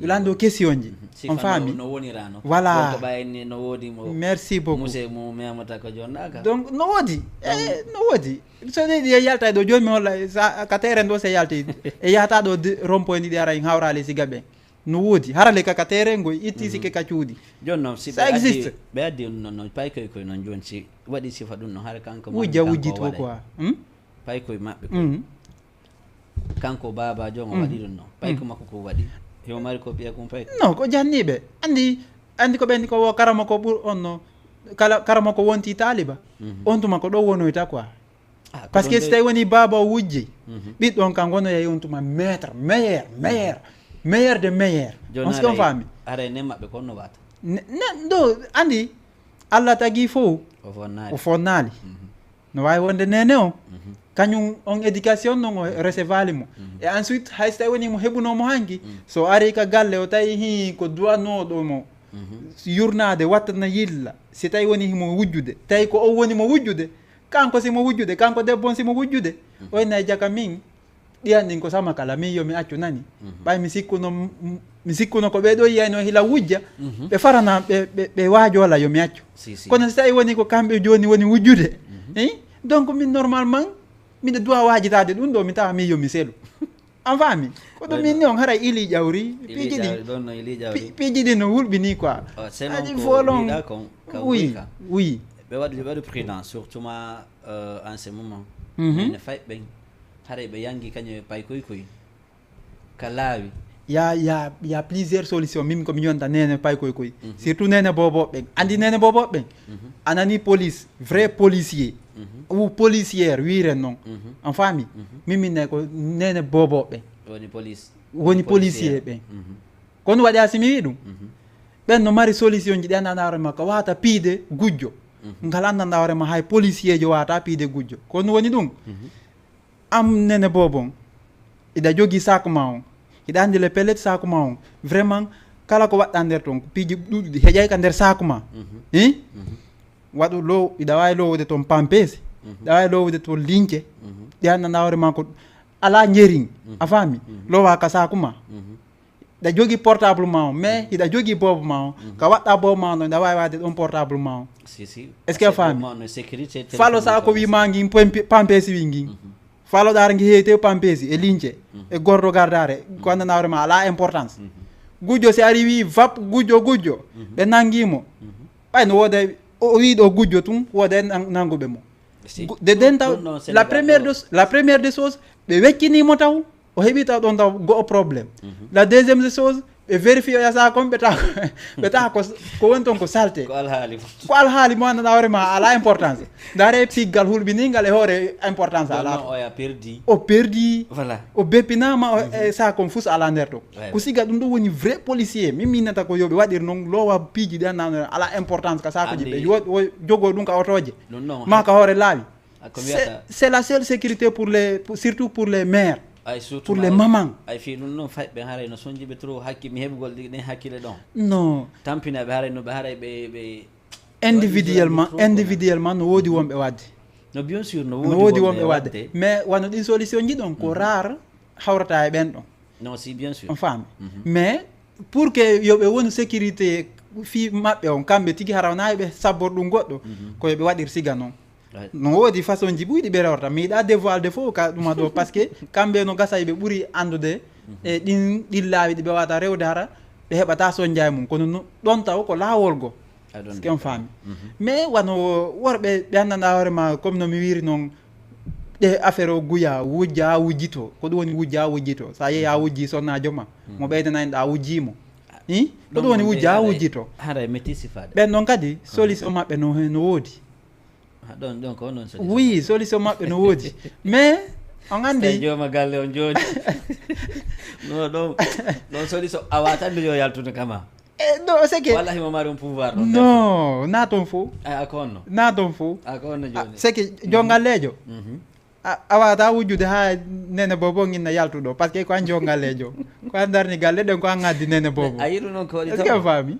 lanndo question ji. On faami? No wonirano voilà. Ko ɓayni no woodi mo merci beaucoup monsieur mo memata ko jonnaka. Donc no woodi e no woodi. So ɗeɗi e yalta ɗo joni mi holla ka terrain ɗo se yalti e yahata ɗo rompoyni ɗi ara en hawrali siga ɓen. No woodi harale kaka terrain ngoy itti sike ka cuuɗi. Joni noon si ça existe. Ɓe addi ɗum noon noon paykoy koy noon joni si waɗi sifa ɗum noon hara kanko wujja wujji to quoi. Paykoy maɓɓe koy kanko babajo mo waɗi ɗum noon payko makko ko waɗi himo mari ko ɓiya kum payko. Non ko janniɓe anndi anndi ko ɓen ko wo karama ko ɓur on no kala karama ko wonti taaliba. On tuma ko ɗo wonoyta quoi. Parce que si tawi woni baaba o wujji ɓiɗɗo on kan wonoya on tuma maître meilleur meilleur meilleur de meilleur. On si on faami? Haray nen maɓɓe kon no wata. Ɗo anndi Allah tagi fof o fonnaali. No wawi wonde nene o kañum on éducation non o recevali mo. E ensuite hay so tawi woni mo heɓuno mo hanki so ari ka galle o tawi hi ko duwanoɗo mo yurnade wattana yilla si tawi woni himo wujjude tawi ko on woni mo wujjude. Kanko simo wujjude kanko debbo on simo wujjude. Oynay jaka min ɗiyan ɗin ko sama kala min yomi accu nani. Ɓay mi sikkuno mi sikkuno ko ɓeɗo yiyayno hila wujja ɓe farana ɓe wajola yomi accu. Kono si tawi woni ko kamɓe joni woni wujjude. Donc min normalement miɗo duwa wajitade ɗum ɗo mi tawa min yomi selu. An faami? Ko ɗum min ni on haray ili ƴawri piiji ɗi piiji ɗi no hulɓini quoi. Aɗi folon oui oui. Ɓe waɗu ɓe waɗu prudent surtout ma en ce moment. Ene fay ɓen haray ɓe yangi kañum e pay koy koy ka laawi. Ya ya ya plusieurs solutions min ko mi yonta nene pay koy koy surtout nene bobo ɓen andi nene bobo ɓen. Anani police vrai policier ou policière wiren non. En faami? Min min nay ko nene bobo ɓen woni police woni policier ɓen. Kono waɗi a simi wi ɗum ɓen no mari solution ji ɗi anndandaare makko wata piide gujjo. Ngal anndandaare ma hay policier jo wata piide gujjo kono woni ɗum. Am nene bobo on iɗa jogi sac ma on iɗa andi le pellet sac ma on vraiment kala ko waɗɗa nder ton piiji ɗuɗɗi heƴay ka nder sac ma. Hi waɗu lo iɗa wawi lowude ton pampesi iɗa wawi lowude ton lince. Ɗi anndandaare ma ko ala jerin a faami lowa ka sac ma. Hiɗa jogi portable ma o, mais hiɗa jogi boobo ma o. Ka waɗɗa boobo ma o, hiɗa waawi waɗde ɗon portable ma o. Si, si. Est-ce que a faami? Falo sa ko wi ma ngin pompe-, pampesi wi ngin. Falo ɗaara ngi heewte pampesi e lince e gordo gardare, ko anndanaa hoore ma alaa importance. Gujjo si ari wi vap gujjo, gujjo, ɓe nangi mo. Ɓay no wooda o wi ɗo gujjo tun, wooda nan-, nanguɓe mo. Si. Gu-, de den taw, ɗum ɗon la Sénégal première ɗo. De, la première des choses, ɓe weccini mo taw, o heɓi taw ɗon taw go'o problème. La deuxième des choses, ɓe vérifié oya sa kon, ɓe taw, ɓe taw ko, ko woni ton ko salté. Ko alhaali mo. Ko alhaali mo anndanaa hoore ma alaa importance. Ndaare piggal hulɓiningal e hoore importance alaa. Ɗon non oya perdi. O perdi. Voilà. O beppinaama, o, e sa kon fus alaa nder ton. Ouais. Ko siga ɗum ɗum woni vrai policier. Min minnata ko yo ɓe waɗir noon, loowa piiji ɗi anndanaa alaa importance ka saakuji ɓe. Anndi. Yo, o jogoo ɗum ka otooje. Ɗum non, ma ka hoore laawi. A, ko c'est, wiyata? C'est la seule sécurité pour les, pour, surtout pour les mères, ay, surtout pour les mamans. Ay, fii ɗum non, fay ɓe haray no sonji ɓe trop, hakki mi heɓugol ɗi, ɗen hakkille ɗon. Non. Tampina ɓe haray no, ɓe haray ɓe, ɓe individuellement, waɗi individuellement, no woodi wonɓe waɗde. No, bien sûr, no woodi wonɓe waɗde. Mais wano ɗin solution ji ɗon, ko rare hawrata e ɓen ɗon. Non, si, bien sûr. On faami. Mais pour que yo ɓe wonu sécurité fii maɓɓe on, kamɓe tigi hara wonaa yo ɓe sabbor ɗum goɗɗo, ko yo ɓe waɗir siga non. Ouais. No woodi façon ji ɓuyɗi ɓe rewrata. Mi yiɗaa dévoilde fof ka ɗuma ɗo, parce que kamɓe no gasa ɓe ɓuri anndude e ɗin, ɗin laawi ɗi ɓe wata rewde hara, ɓe heɓata sonja e mum. Kono no, ɗon taw ko laawol go. Est-ce que on faami? Mais wano worɓe ɓe anndanaa hoore ma, comme no mi wiri noon, ɗe affaire o guya, wujja, wujjito. Ko ɗum woni wujja, wujjito. Sa yehi a wujji sonnaajo ma, mo ɓeydanani ɗa, a wujji mo. Hi? Ko ɗum woni wujja, wujjito. Haray métis faade. Ɓen noon kadi, solution maɓɓe no, no woodi. Ha, ɗon, ɗon ko non solution. Oui, solution maɓɓe no woodi. Mais, on anndi. Tawi jooma galle on jooni. No, ɗon, ɗon solution a watanno yo yaltude kama. Eh, non, c'est que walla himo mari on pouvoir ɗon. Non, na ton fo. A, a ko honno? Na ton fo. A ko honno jooni? C'est que jongalleejo. A, a wata wujjude ha nene bobo nginna yaltuɗo, parce que ko an jongalleejo. Ko an darni galle ɗen, ko an addi nene bobo. A yiɗu noon ko waɗi. Est-ce que a faami?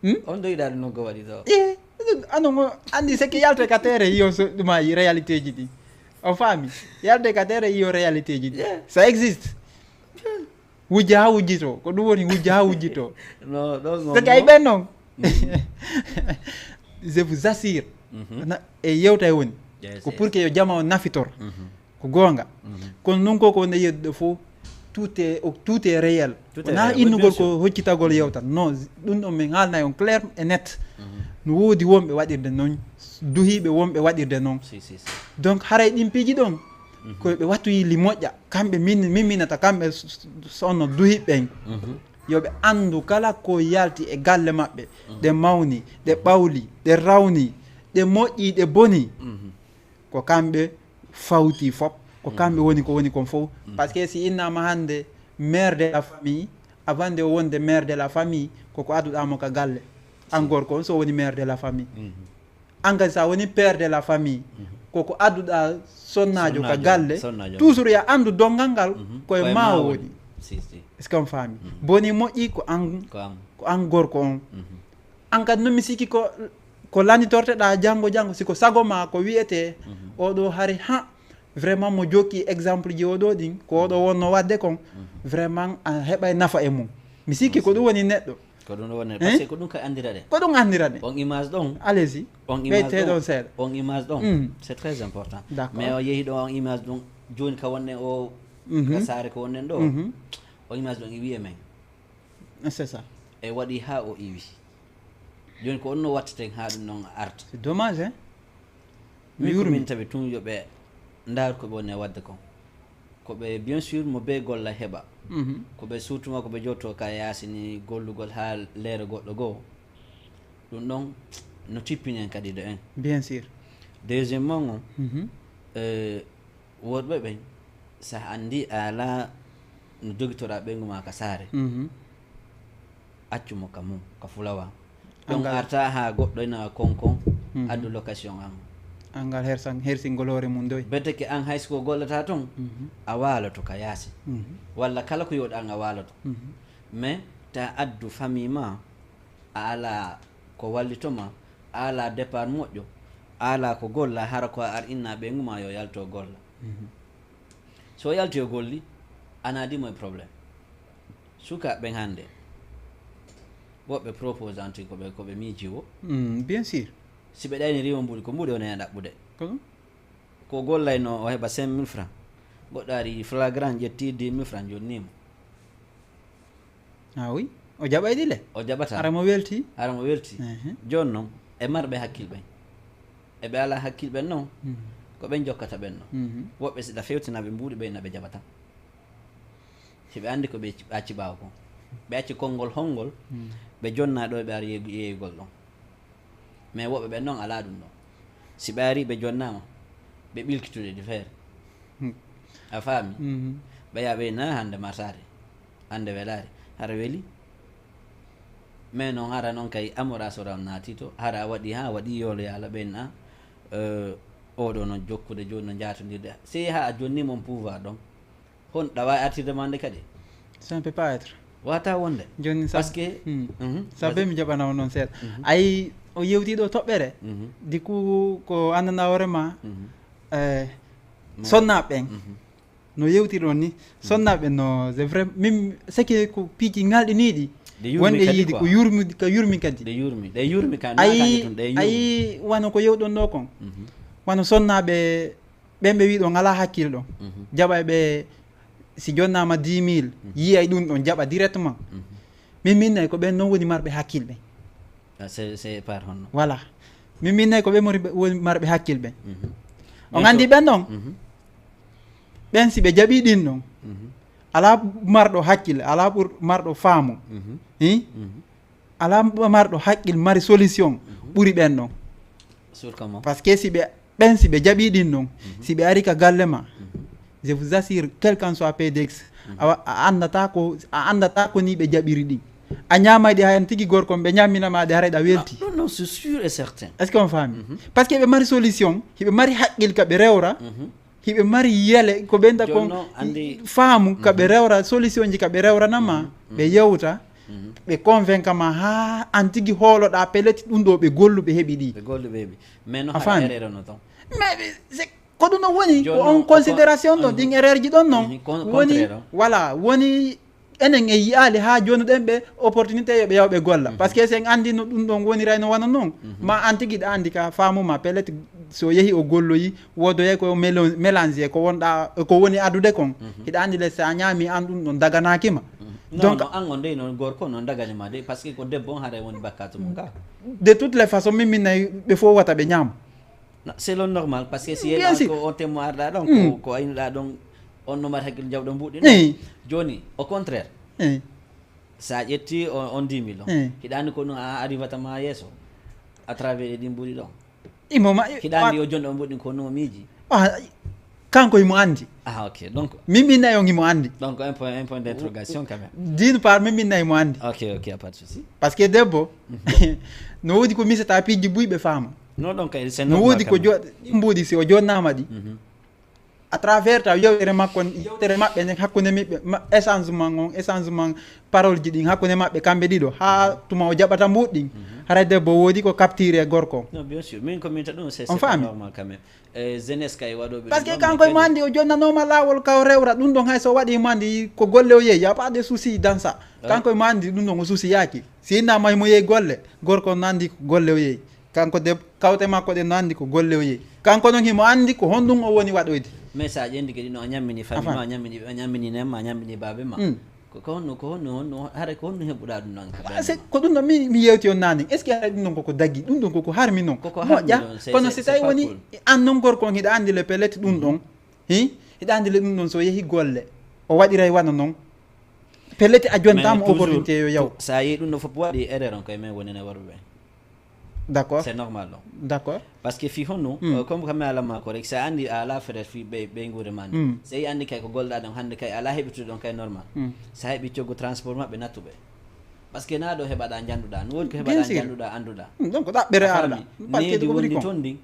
Hmm? On doyɗa ɗum noon ko waɗi to. Eh, ano ngo anndi c'est que yalte ka terrain yo so, ɗuma yi réalité ji ɗi. On faami? Yalte ka terrain yo réalité ji ɗi. Yeah. Ça existe. Wujja ha wujjito, ko ɗum woni wujja ha wujjito. No, ɗon c'est que ay ɓen noon. Je vous assure, na, e yewta e woni. Yes, ko pour que yo jama o nafitor. Ko goonga. Kono noon ko, ko woni yeddude fof, tout est, tout est réel. Tout est réel, oui, bien sûr. Wonaa innugol ko hoccitagol yewtan. Non, ɗum ɗon min haalna on clair et net. No woodi wonɓe waɗirde noon, duhiiɓe wonɓe waɗirde noon. Si, si, si. Donc, haray ɗin piiji ɗon, ko ɓe wattoyi li moƴƴa. Kamɓe min, min minata kamɓe s-, s-, sonno duhiiɓe ɓen. Yo ɓe anndu kala ko yalti e galle maɓɓe, ɗe mawni, ɗe ɓawli, ɗe rawni, ɗe moƴƴi, ɗe boni. Ko kamɓe fawti fof, ko kamɓe woni ko woni kon fof. Parce que si innama hannde mère de la famille, avant de wonde mère de la famille, koko adduɗa mo ka galle. An gorko on so woni mère de la famille. An kadi sa woni père de la famille, koko adduɗa sonnaajo ka galle, toujours ya anndu donngal ngal koye ma woni. Si, si. Est-ce que on faami? Boni moƴƴi ko an, ko an gorko on. An kadi no mi sikki ko, ko landitorteɗa janngo janngo, si ko sago ma ko wiyete, oɗo hari ha, vraiment mo jokki exemple ji oɗo ɗin, ko oɗo wonno waɗde kon, vraiment a heɓay nafa e mum. Mi sikki ko ɗum woni neɗɗo. Ko ɗum woni, parce que ko ɗum ka anndira ɗen. Ko ɗum anndira ɗen. On image ɗon. Allez-y. On image ɗon. Ɓeyte ɗon seeɗa. On image ɗon. C'est très important. D'accord. Mais o yehi ɗo on image ɗon, jooni ka wonnen o, ka saare ko wonnen ɗo. On image ɗon e wiye men. C'est ça. E waɗi ha o iwi. Jooni ko on no wattaten haa ɗum noon arta. C'est dommage, hein? Mi yurmi. Min ko min tawi tun yo ɓe ndaar ko ɓe woni e waɗde kon. Ko ɓe, bien sûr, mo bee golla heɓa. Ko ɓe surtout ko ɓe jotto ka yaasi ni gollugol haa leere goɗɗo goo. Ɗum ɗon no tippinen kadi ɗo en. Bien sûr. Deuxièmement, on, euh, worɓe ɓen, so a anndi a alaa no jogitoɗaa ɓeyngu maa ka saare, accu mo ka mum, ka fulawa. Ɗon arta haa goɗɗo ina konkon, addu location an. Angal hersan, hersingol hoore mum doy. Beteke an hay so ko gollataa ton, a waaloto ka yaasi. Walla kala ko yooɗa an a waaloto. Mais ta addu famille maa, a alaa ko wallito ma, a alaa départ moƴƴo, a alaa ko golla, hara ko a ar inna ɓeyngu maa yo yalto golla. So yalti yo golli, ana addi mo e problème. Sukaaɓe ɓen hannde, woɓɓe proposant ko ɓe, ko ɓe miiji wo. Mm, bien sûr. Si ɓe ɗayniri mo mbuuɗi, ko mbuuɗi o nena ɗaɓɓude. Ko ɗum? Ko gollayno o heɓa cinq mille francs. Goɗɗo ari flagrant, ƴetti dix mille francs, jonni mo. Ah oui. O jaɓay ɗi le. O jaɓata. Hara mo welti. Hara mo welti. Mhm. Jooni noon, e marɓe hakkil ɓen. E ɓe alaa hakkil ɓen noon, Mhm. ko ɓen jokkata ɓen noon. Mhm. Woɓɓe si ɗa fewtina ɓe mbuuɗi ɓe na ɓe jaɓata. Si ɓe anndi ko ɓe acci ɓaawo kon. Ɓe acci konngol honngol, Mhm. ɓe jonna ɗo ɓe ari yeey-, yeeygol ɗon. Mais woɓɓe ɓen noon alaa ɗum ɗon. Si ɓe ari ɓe jonnaama, ɓe ɓilkitude ɗi feere. Hmm. A faami? Mhm. Ɓe yaa ɓe na hannde marsaade, hannde welaade. Hara weli? Mais noon hara noon kay amorasoram naati to, hara a waɗi haa waɗi yoolo yaala ɓen a, euh, oɗo noon jokkude jooni no njaatondirde. Si haa a jonni mon pouvoir ɗon, hon ɗa waawi artirde ma nde kadi? Ça ne peut pas être. Wata wonde. Jooni sa Parce que Hmm. Mhm. Sa Vas-y. be mi jaɓana on noon seeɗa. Mhm. Ayi, o yewti ɗo toɓɓere. Mhm. Du coup, ko anndanɗaa hoore ma. Mhm. Eh, Mo- sonnaaɓe ɓen. Mhm. No yewtiri ɗon ni. Sonnaaɓe ɓen no, c'est vrai. Min, c'est que ko piiji ŋalɗiniiɗi. Ɗe yurmi Wonɗe kadi yiide quoi. Ko yurmi, ko yurmi kadi. Ɗe yurmi. Ɗe yurmi ka Ayi, naakaji tun, ɗe yurmi. ayi, wano ko yewɗon ɗo kon. Mhm. Wano sonnaaɓe ɓen ɓe wiɗon alaa hakkil ɗon. Mhm. Jaɓay ɓe, si jonnaama dix mille, yiyay ɗum ɗon, jaɓa directement. Mhm. Min minnay ko ɓen noon woni marɓe hakkil ɓen. Ah, c'est, c'est par honno. Voilà. Min minnay ko ɓen mori-, woni marɓe hakkil ɓen. Mhm. On Mais anndi to- ɓen noon? Mhm. Ɓen si ɓe jaɓi ɗin ɗon, Mhm. alaa marɗo hakkil, alaa ɓur marɗo faamu. Mhm. Hi? Mhm. Alaa marɗo hakkil mari solution ɓuri ɓen ɗon. Sur comment? Parce que si ɓe, ɓen si ɓe jaɓi ɗin ɗon, si ɓe ari ka galle ma, je vous assure, quel qu'en soit P D X, a wa-, a anndata ko, a anndata ko ni ɓe jaɓiri ɗin. A ñaamay ɗi hayan tigi gorko, ɓe ñaamina ma ɗi haray ɗa welti. Non, non, c'est sûr et certain. Est-ce que on faami? Parce que ɓe mari solution, hiɓe mari hakkil ka ɓe rewra, Mhm. hiɓe mari yele, ko ɓe nda kon Jonno, anndi- faamu ka ɓe rewra, solution ji ka ɓe rewrana ma, ɓe yewta, ɓe convainca ma haa an tigi hooloɗa pellet ɗum ɗo ɓe gollu ɓe heɓi ɗi. Ɓe gollu ɓe heɓi. Mais no A haɗa faami? Erreur no ton. Mais ɓe, c'est ko ɗum no woni, Jonno, ko on o kon- considération ɗon, Mhm. ɗin erreur ji ɗon non. Mhm, con-, Woni, contraire, hein. Voilà, woni enen en yiyaali haa jooni ɗen ɓe opportunité yo ɓe yaw ɓe golla. Parce que si en anndi no ɗum ɗon woniray no wano non. Ma an tigi ɗa anndi ka faamu ma pellet so yehi o golloyi, wodoyay ko mélo-, mélange ko wonɗa, ko woni adude kon. Hiɗa anndi le sa ñaami an ɗum ɗon daganaaki ma. Non, Donc, non, an on dey noon gorko noon dagani ma de, parce que ko debbo on haray woni bakkatu mum ka. De toutes les façons, min min nayi ɓe fof wata ɓe ñaam. Non, c'est le normal, parce que si Bien yeɗa sûr. Ko on temmo arɗa ɗon, Mm. ko, ko aynuɗa ɗon, on no mari hakkille jawɗo mbuɗɗi Eh. Joni, au contraire, Eh, sa ƴetti on, on dix mille on, Eh. hiɗa anndi ko ɗum a arrivata ma yeeso à travers e ɗin mbuɗi ɗon. Imo ma, Hiɗa anndi yo joni on mbuɗɗi ko ɗum o miiji. Ah, kanko imo anndi. Ah, ok. Donc, Min min nayi on imo anndi. donc un point, un point d'interrogation quand même. D'une part, min min nayi mo anndi. Ok, ok, pas de souci. Parce que debbo, no woodi ko misata piiji buy ɓe faama. Non, donc, c'est No normal woodi quand ko même. jo-, ɗi mbuɗi si o jonnaama ɗi. Mhm. À travers taw yewtere makko, yewtere maɓɓe nden hakkunde miɓɓe, ma-, échange man on, échange man parole ji ɗin hakkunde maɓɓe kamɓe ɗiɗo, haa tuma o jaɓata mbuɗi ɗin. Haray debbo woodi ko capture e gorko. Non, bien sûr. Min ko min ta ɗum, c'est On c'est faami? Normal quand même. Eh, jeunesse kay waɗoɓe Parce que ɗum ɗon, kanko mais imo anndi o jonnanooma laawol ka o rewra ɗum ɗon, hay so waɗi mo anndi ko golle o yehi, y a pas de souci dans ça. Eh? Kanko imo anndi ɗum ɗon o souci yaaki. Si innama imo yehi golle, gorko no anndi ko golle o yehi. Kanko deb-, kawte makko ɗen no anndi ko golle o yehi. Kanko noon himo anndi ko honɗum o woni waɗoyde. Mais sa ƴendi kadi no a ñammini famille Afan. Ma, a ñammini, a ñammini nem ma, a ñammini baabe ma. Mm. Ko, ko honno, ko honno, honno, hara ko honno heɓuɗa ɗum ɗon ka Ah, c'est ko ɗum ɗon mi, mi yewti on naane. Est-ce que haray ɗum ɗon koko daggi? Ɗum ɗon koko harmi noon. Koko harmi Moƴƴa, noon, c'est, kono c'est, si c'est tawi pas woni cool. An noon gorko on hiɗa anndi le pellet ɗum ɗon. Hi? Hiɗa anndi le ɗum ɗon so yehi golle. O waɗiray wano noon. Pellet a Mais jontaama toujours, opportunité yo yaw. Sa yehi ɗum ɗo fof waɗi erreur on koye men woni ne waɗuɓe. D'accord. C'est normal ɗon. D'accord. Parce que fi honno, Mm. euh, comme ko mi ala ma ko rek, sa anndi a ala frère fi ɓe, ɓe nguure ma ni. Mm. Sey anndi kay ko golɗa ɗon hannde kay ala heɓitude ɗon kay normal. Mm. Sa heɓi coggu transport maɓɓe nattuɓe. Parce que na ɗo heɓaɗa njannduɗa, no woodi ko Bien heɓaɗa sûr. Njannduɗa, annduɗa. Mm, donc ko ɗaɓɓere A arɗa. faami? Parce que Needi ko ɓuri wondi kon. Ton ndin,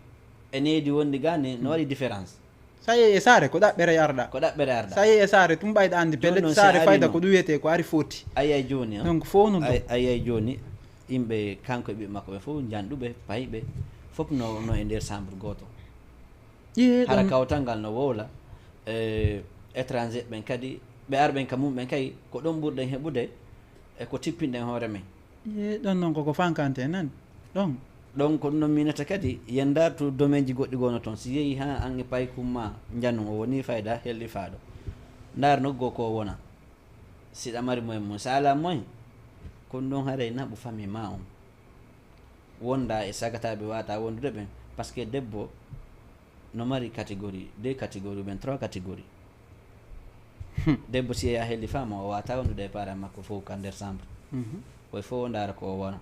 e needi wondi ga ne, no waɗi différence. Sa yehi e saare ko ɗaɓɓere arɗa. Ko ɗaɓɓere arɗa. Sa yehi e saare tumbayɗa anndi Jooni pellet noon, saare si a fayda arino. Ko ɗum wiyetee ko ari foti. Ayay jooni, hein? Donc fof noon Ay, ɗum. Ayay jooni, yimɓe kanko e ɓiɓɓe makko ɓe fof njanɗuɓe, payɓe, fof no, no e nder chambre gooto. Ƴee Hara ɗum. Kawtal ngal no wowla, eh, étranger ɓen kadi Ɓe arɓen ka mumɓen kay, ko ɗon ɓurɗen heɓude e ko tippinɗen hoore men. E ɗon noon koko fankante nan ɗon. Ɗon ko ɗum ɗon miinata kadi, yen ndartu domaine ji goɗɗi gono toon. Si yehi haa an e paykun ma njanun o woni fayda hellifaaɗo. Ndar noggo ko wona. Si ɗa mari moyen mum, si alaa moyen, ko ɗum ɗon haray naɓu famille ma on. Wonda e sagataaɓe wata wondude ɓen, parce que debbo no mari catégorie, deux catégories, ɓen trois catégories. Debbo si yehi hellifama, o wata wondude e parent makko fof ka nder chambre. Koye fof o ndara ko o wona.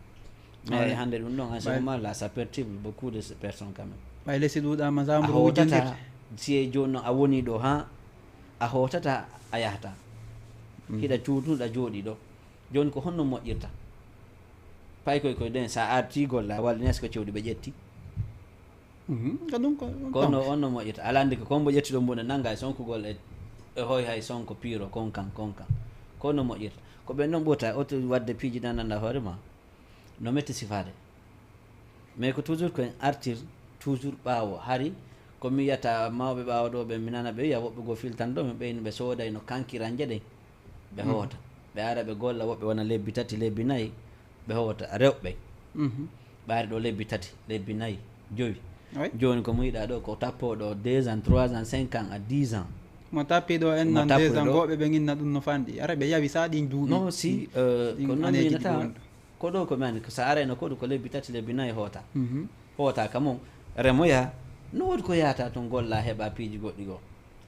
Mais hannde ɗum ɗon, en ce moment là, ça perturbe beaucoup de personnes quand même. Ɓay lesi ɗuɗama a chambre uji hootata, ndir. Si e jooni noon a woni ɗo ha a hootata a yahata. Hiɗa cuutuɗa jooɗi ɗo. Jooni ko honno moƴƴirta? Pay koye koye ɗen, sa arti golla, walla nees ko cewɗi ɓe ƴetti. Mhm, ko ɗum ko Ko no on no moƴƴirta. Alaa ndeke ko mbo ƴetti ɗo mbuɗa nannga e sonkugol e, e hoy hay sonko piiro konkan konkan. Ko no moƴƴirta. Ko ɓen ɗon ɓurta oto waɗde piiji ɗan annda hoore ma. No metti sifaade. Mais ko toujours ko en artir toujours ɓaawo. Hari ko mi yiyata mawɓe ɓaawo ɗo ɓen mi nana ɓe wiya woɓɓe goo filtan ɗo mi ɓeyni ɓe sooday no kankiranje ɗen. Ɓe hoota. Ɓe ara ɓe golla woɓɓe wona lebbi tati, lebbi nayi. Ɓe hoota rewɓe. Ɓaari ɗo lebbi tati, lebbi nayi, jowi. Jooni ko mo yiɗa ɗo ko tappo ɗo deux ans, trois ans, cinq ans à dix ans. Mo tappi ɗo en nan deux ans, goɓe ɓe ginna ɗum no fanɗi. Ara ɓe yawi sa ɗin duuɓi. Non, si, ko non minata. Ko ɗo ko mani, sa arayno koɗu ko lebbi tati, lebbi nayi hoota. Hoota ka mum, remoya, no woodi ko yahata toon golla heɓa piiji goɗɗi goo.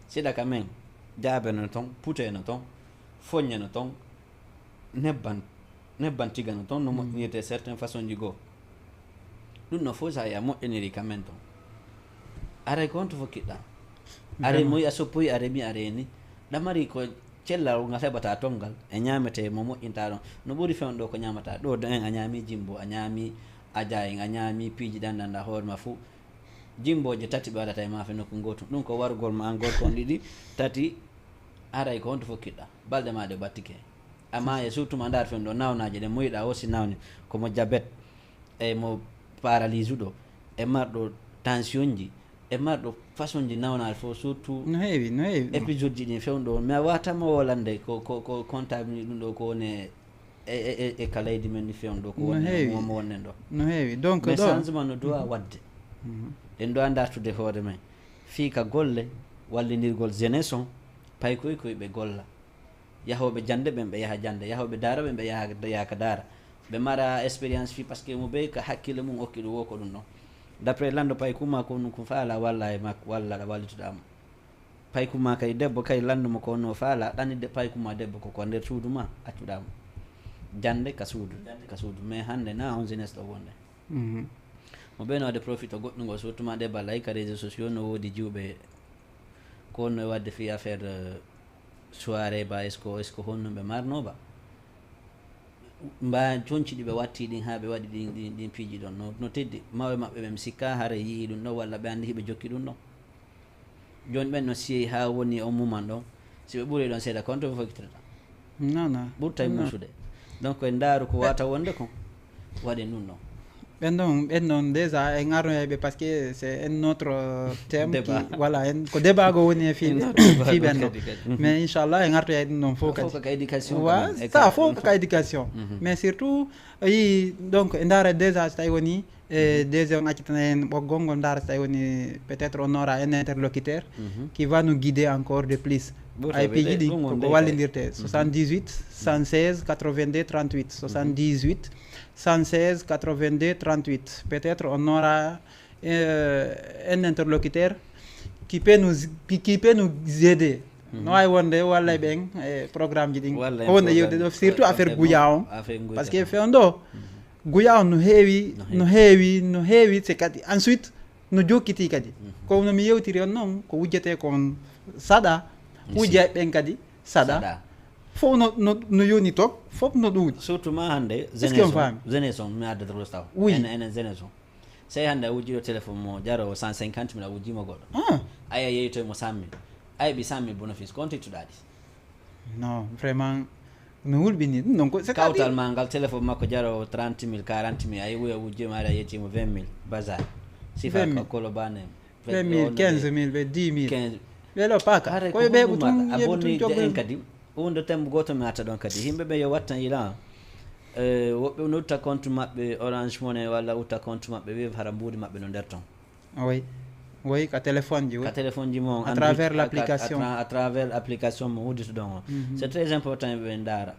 Siɗa ka men, jaabe no toon, pute no toon, foññe no toon, nebban, nebban tiga no toon, no moƴƴinirte certaines façons ji goo. Ɗum no fof sa ya moƴƴiniri ka men toon. Aray ko honto fof kiɗɗa? Aray mo yiya soppoyi, aray mi aray ni. Ɗamari ko cellal ngal heɓata toon ngal, e ñaamete mo moƴƴinta ɗon. No ɓuri fewn ɗo ko ñaamata. Ɗo en a ñaami jimbo, a ñaami ajayin, a ñaami piiji ɗan ɗan ɗa hoore ma fof. Jimbooje tati ɓe waɗata e maafe nokku ngootu. Ɗum ko warugol ma an gorko on ɗiɗi, tati, aray ko honto fof kiɗɗa? Balɗe ma ɗe battike. Amma e surtout ma ndaar fen ɗo nawnaaje ɗen mo yiɗa o si nawni ko mo jabet e mo paralyse ɗo e marɗo tension ji e marɗo façon ji nawnaare fof surtout. No heewi, no heewi. Épisode ji ɗin fewn ɗo mi a wata mo wolande ko ko ko comptable ni ɗum ɗo ko woni e e e ka leydi men ni fewn ɗo ko wonmo wonnen ɗo. No heewi. Donc mais changement no doit wadde. Ɗen doit dartude hoore men fii ka golle wallindirgol jeunesse on paykoy koy ɓe golla. Yahooɓe jannde ɓen ɓe yaha jannde, yahooɓe daara ɓen ɓe yaha yaha ka daara. Ɓe mara expérience fii parce que mo bey ka hakkille mum okki ɗum wo ko ɗum ɗon. D'après lanndo paykuma ko ɗum ko faala walla e makko walla ɗa wallituɗa mo. Paykuma kay debbo kay lanndo mo ko no faala ɗanidde paykuma debbo ko ko nder suudu ma accuɗa mo. Jannde ka suudu, jannde ka suudu mais hannde na on jeunesse ɗo wonde. Mo ɓeyno waɗde profit o goɗɗungol surtout ma ɗe balay ka réseaux sociaux no woodi jiwɓe ko no waɗde fii affaire soirée ba est ce que est ce que honno ɓe marno ba mba conci ɗi ɓe watti ɗin ha ɓe waɗi ɗin ɗin ɗin piiji ɗon no no teddi mawɓe maɓɓe ɓe mi sikka hara yii ɗum ɗo walla ɓe andi hiɓe jokki ɗum ɗon. Jooni ɓen no siyeyi haa woni on muman ɗon, si ɓe ɓuroyi ɗon seeɗa konto ɓe fokkitata. Non non. Ɓurtay muusude. Donc en ndaaru ko wata wonde kon waɗen ɗum ɗon. Ɓen ɗon ɓen ɗon déjà en arnoyay ɓe parce que c'est un autre thème qui voilà en ko débat go woni e fii fii ɓen ɗon. Mais inchallah en artoyay ɗum ɗon fof kadi. Fof ko ka éducation. Wa sa fof ko ka éducation. Mais surtout yi donc e ndaara déjà so tawi woni e deuxième accitana en ɓoggol ngol ndaara so tawi woni peut-être on aura un interlocuteur qui va nous guider encore de plus. Ay piiji ɗi koko wallindirte soixante-dix-huit cent seize quatre-vingt-deux trente-huit soixante-dix-huit cent seize quatre-vingt-deux trente-huit peut-être on aura euh, un interlocuteur qui peut nous qui, qui peut nous aider. No wawi wonde walla e ɓen e programme ji ɗin ko wonde yewde ɗo surtout affaire guya on parce que fewndo guya on no heewi no heewi no heewi c'est kadi ensuite no jokkiti kadi ko no mi yewtiri on noon ko wujjete kon saɗa wujja ɓen kadi saɗa fof no no no yoni toon fof no ɗuuɗi. Surtout ma hannde jeunesse on jeunesse on mi addata rostaw oui enen enen jeunesse on. Sey hannde a wujjiiɗo téléphone mo jaroowo cent cinquante mille a wujjiima goɗɗo. Aya yeytoy mo cent mille. A heɓi cent mille bénéfice ko on tittuɗaa ɗi? Non vraiment mi hulɓini ɗum ɗon ko c'est kawtal ma ngal téléphone makko jaroowo trente mille quarante mille a yewi a wujjiima aɗa yettiimo vingt mille bazar. Sifa ko kolo banem. Vingt mille quinze mille ɓe dix mille. Ɓe lo paka koye ɓe ko tun a bonni en kadi. Huunde tembo gooto mi arta ɗon kadi. Yimɓe ɓe yo wattan ila. Eh, woɓɓe no utta compte maɓɓe Orange Money walla utta compte maɓɓe Wave, hara mbuuɗi maɓɓe no nder ton. Oui. Oui, ka téléphone ji, oui. Ka téléphone ji mon, À travers l'application. À travers application mo uddituɗon o. C'est très important ɓe ndaara.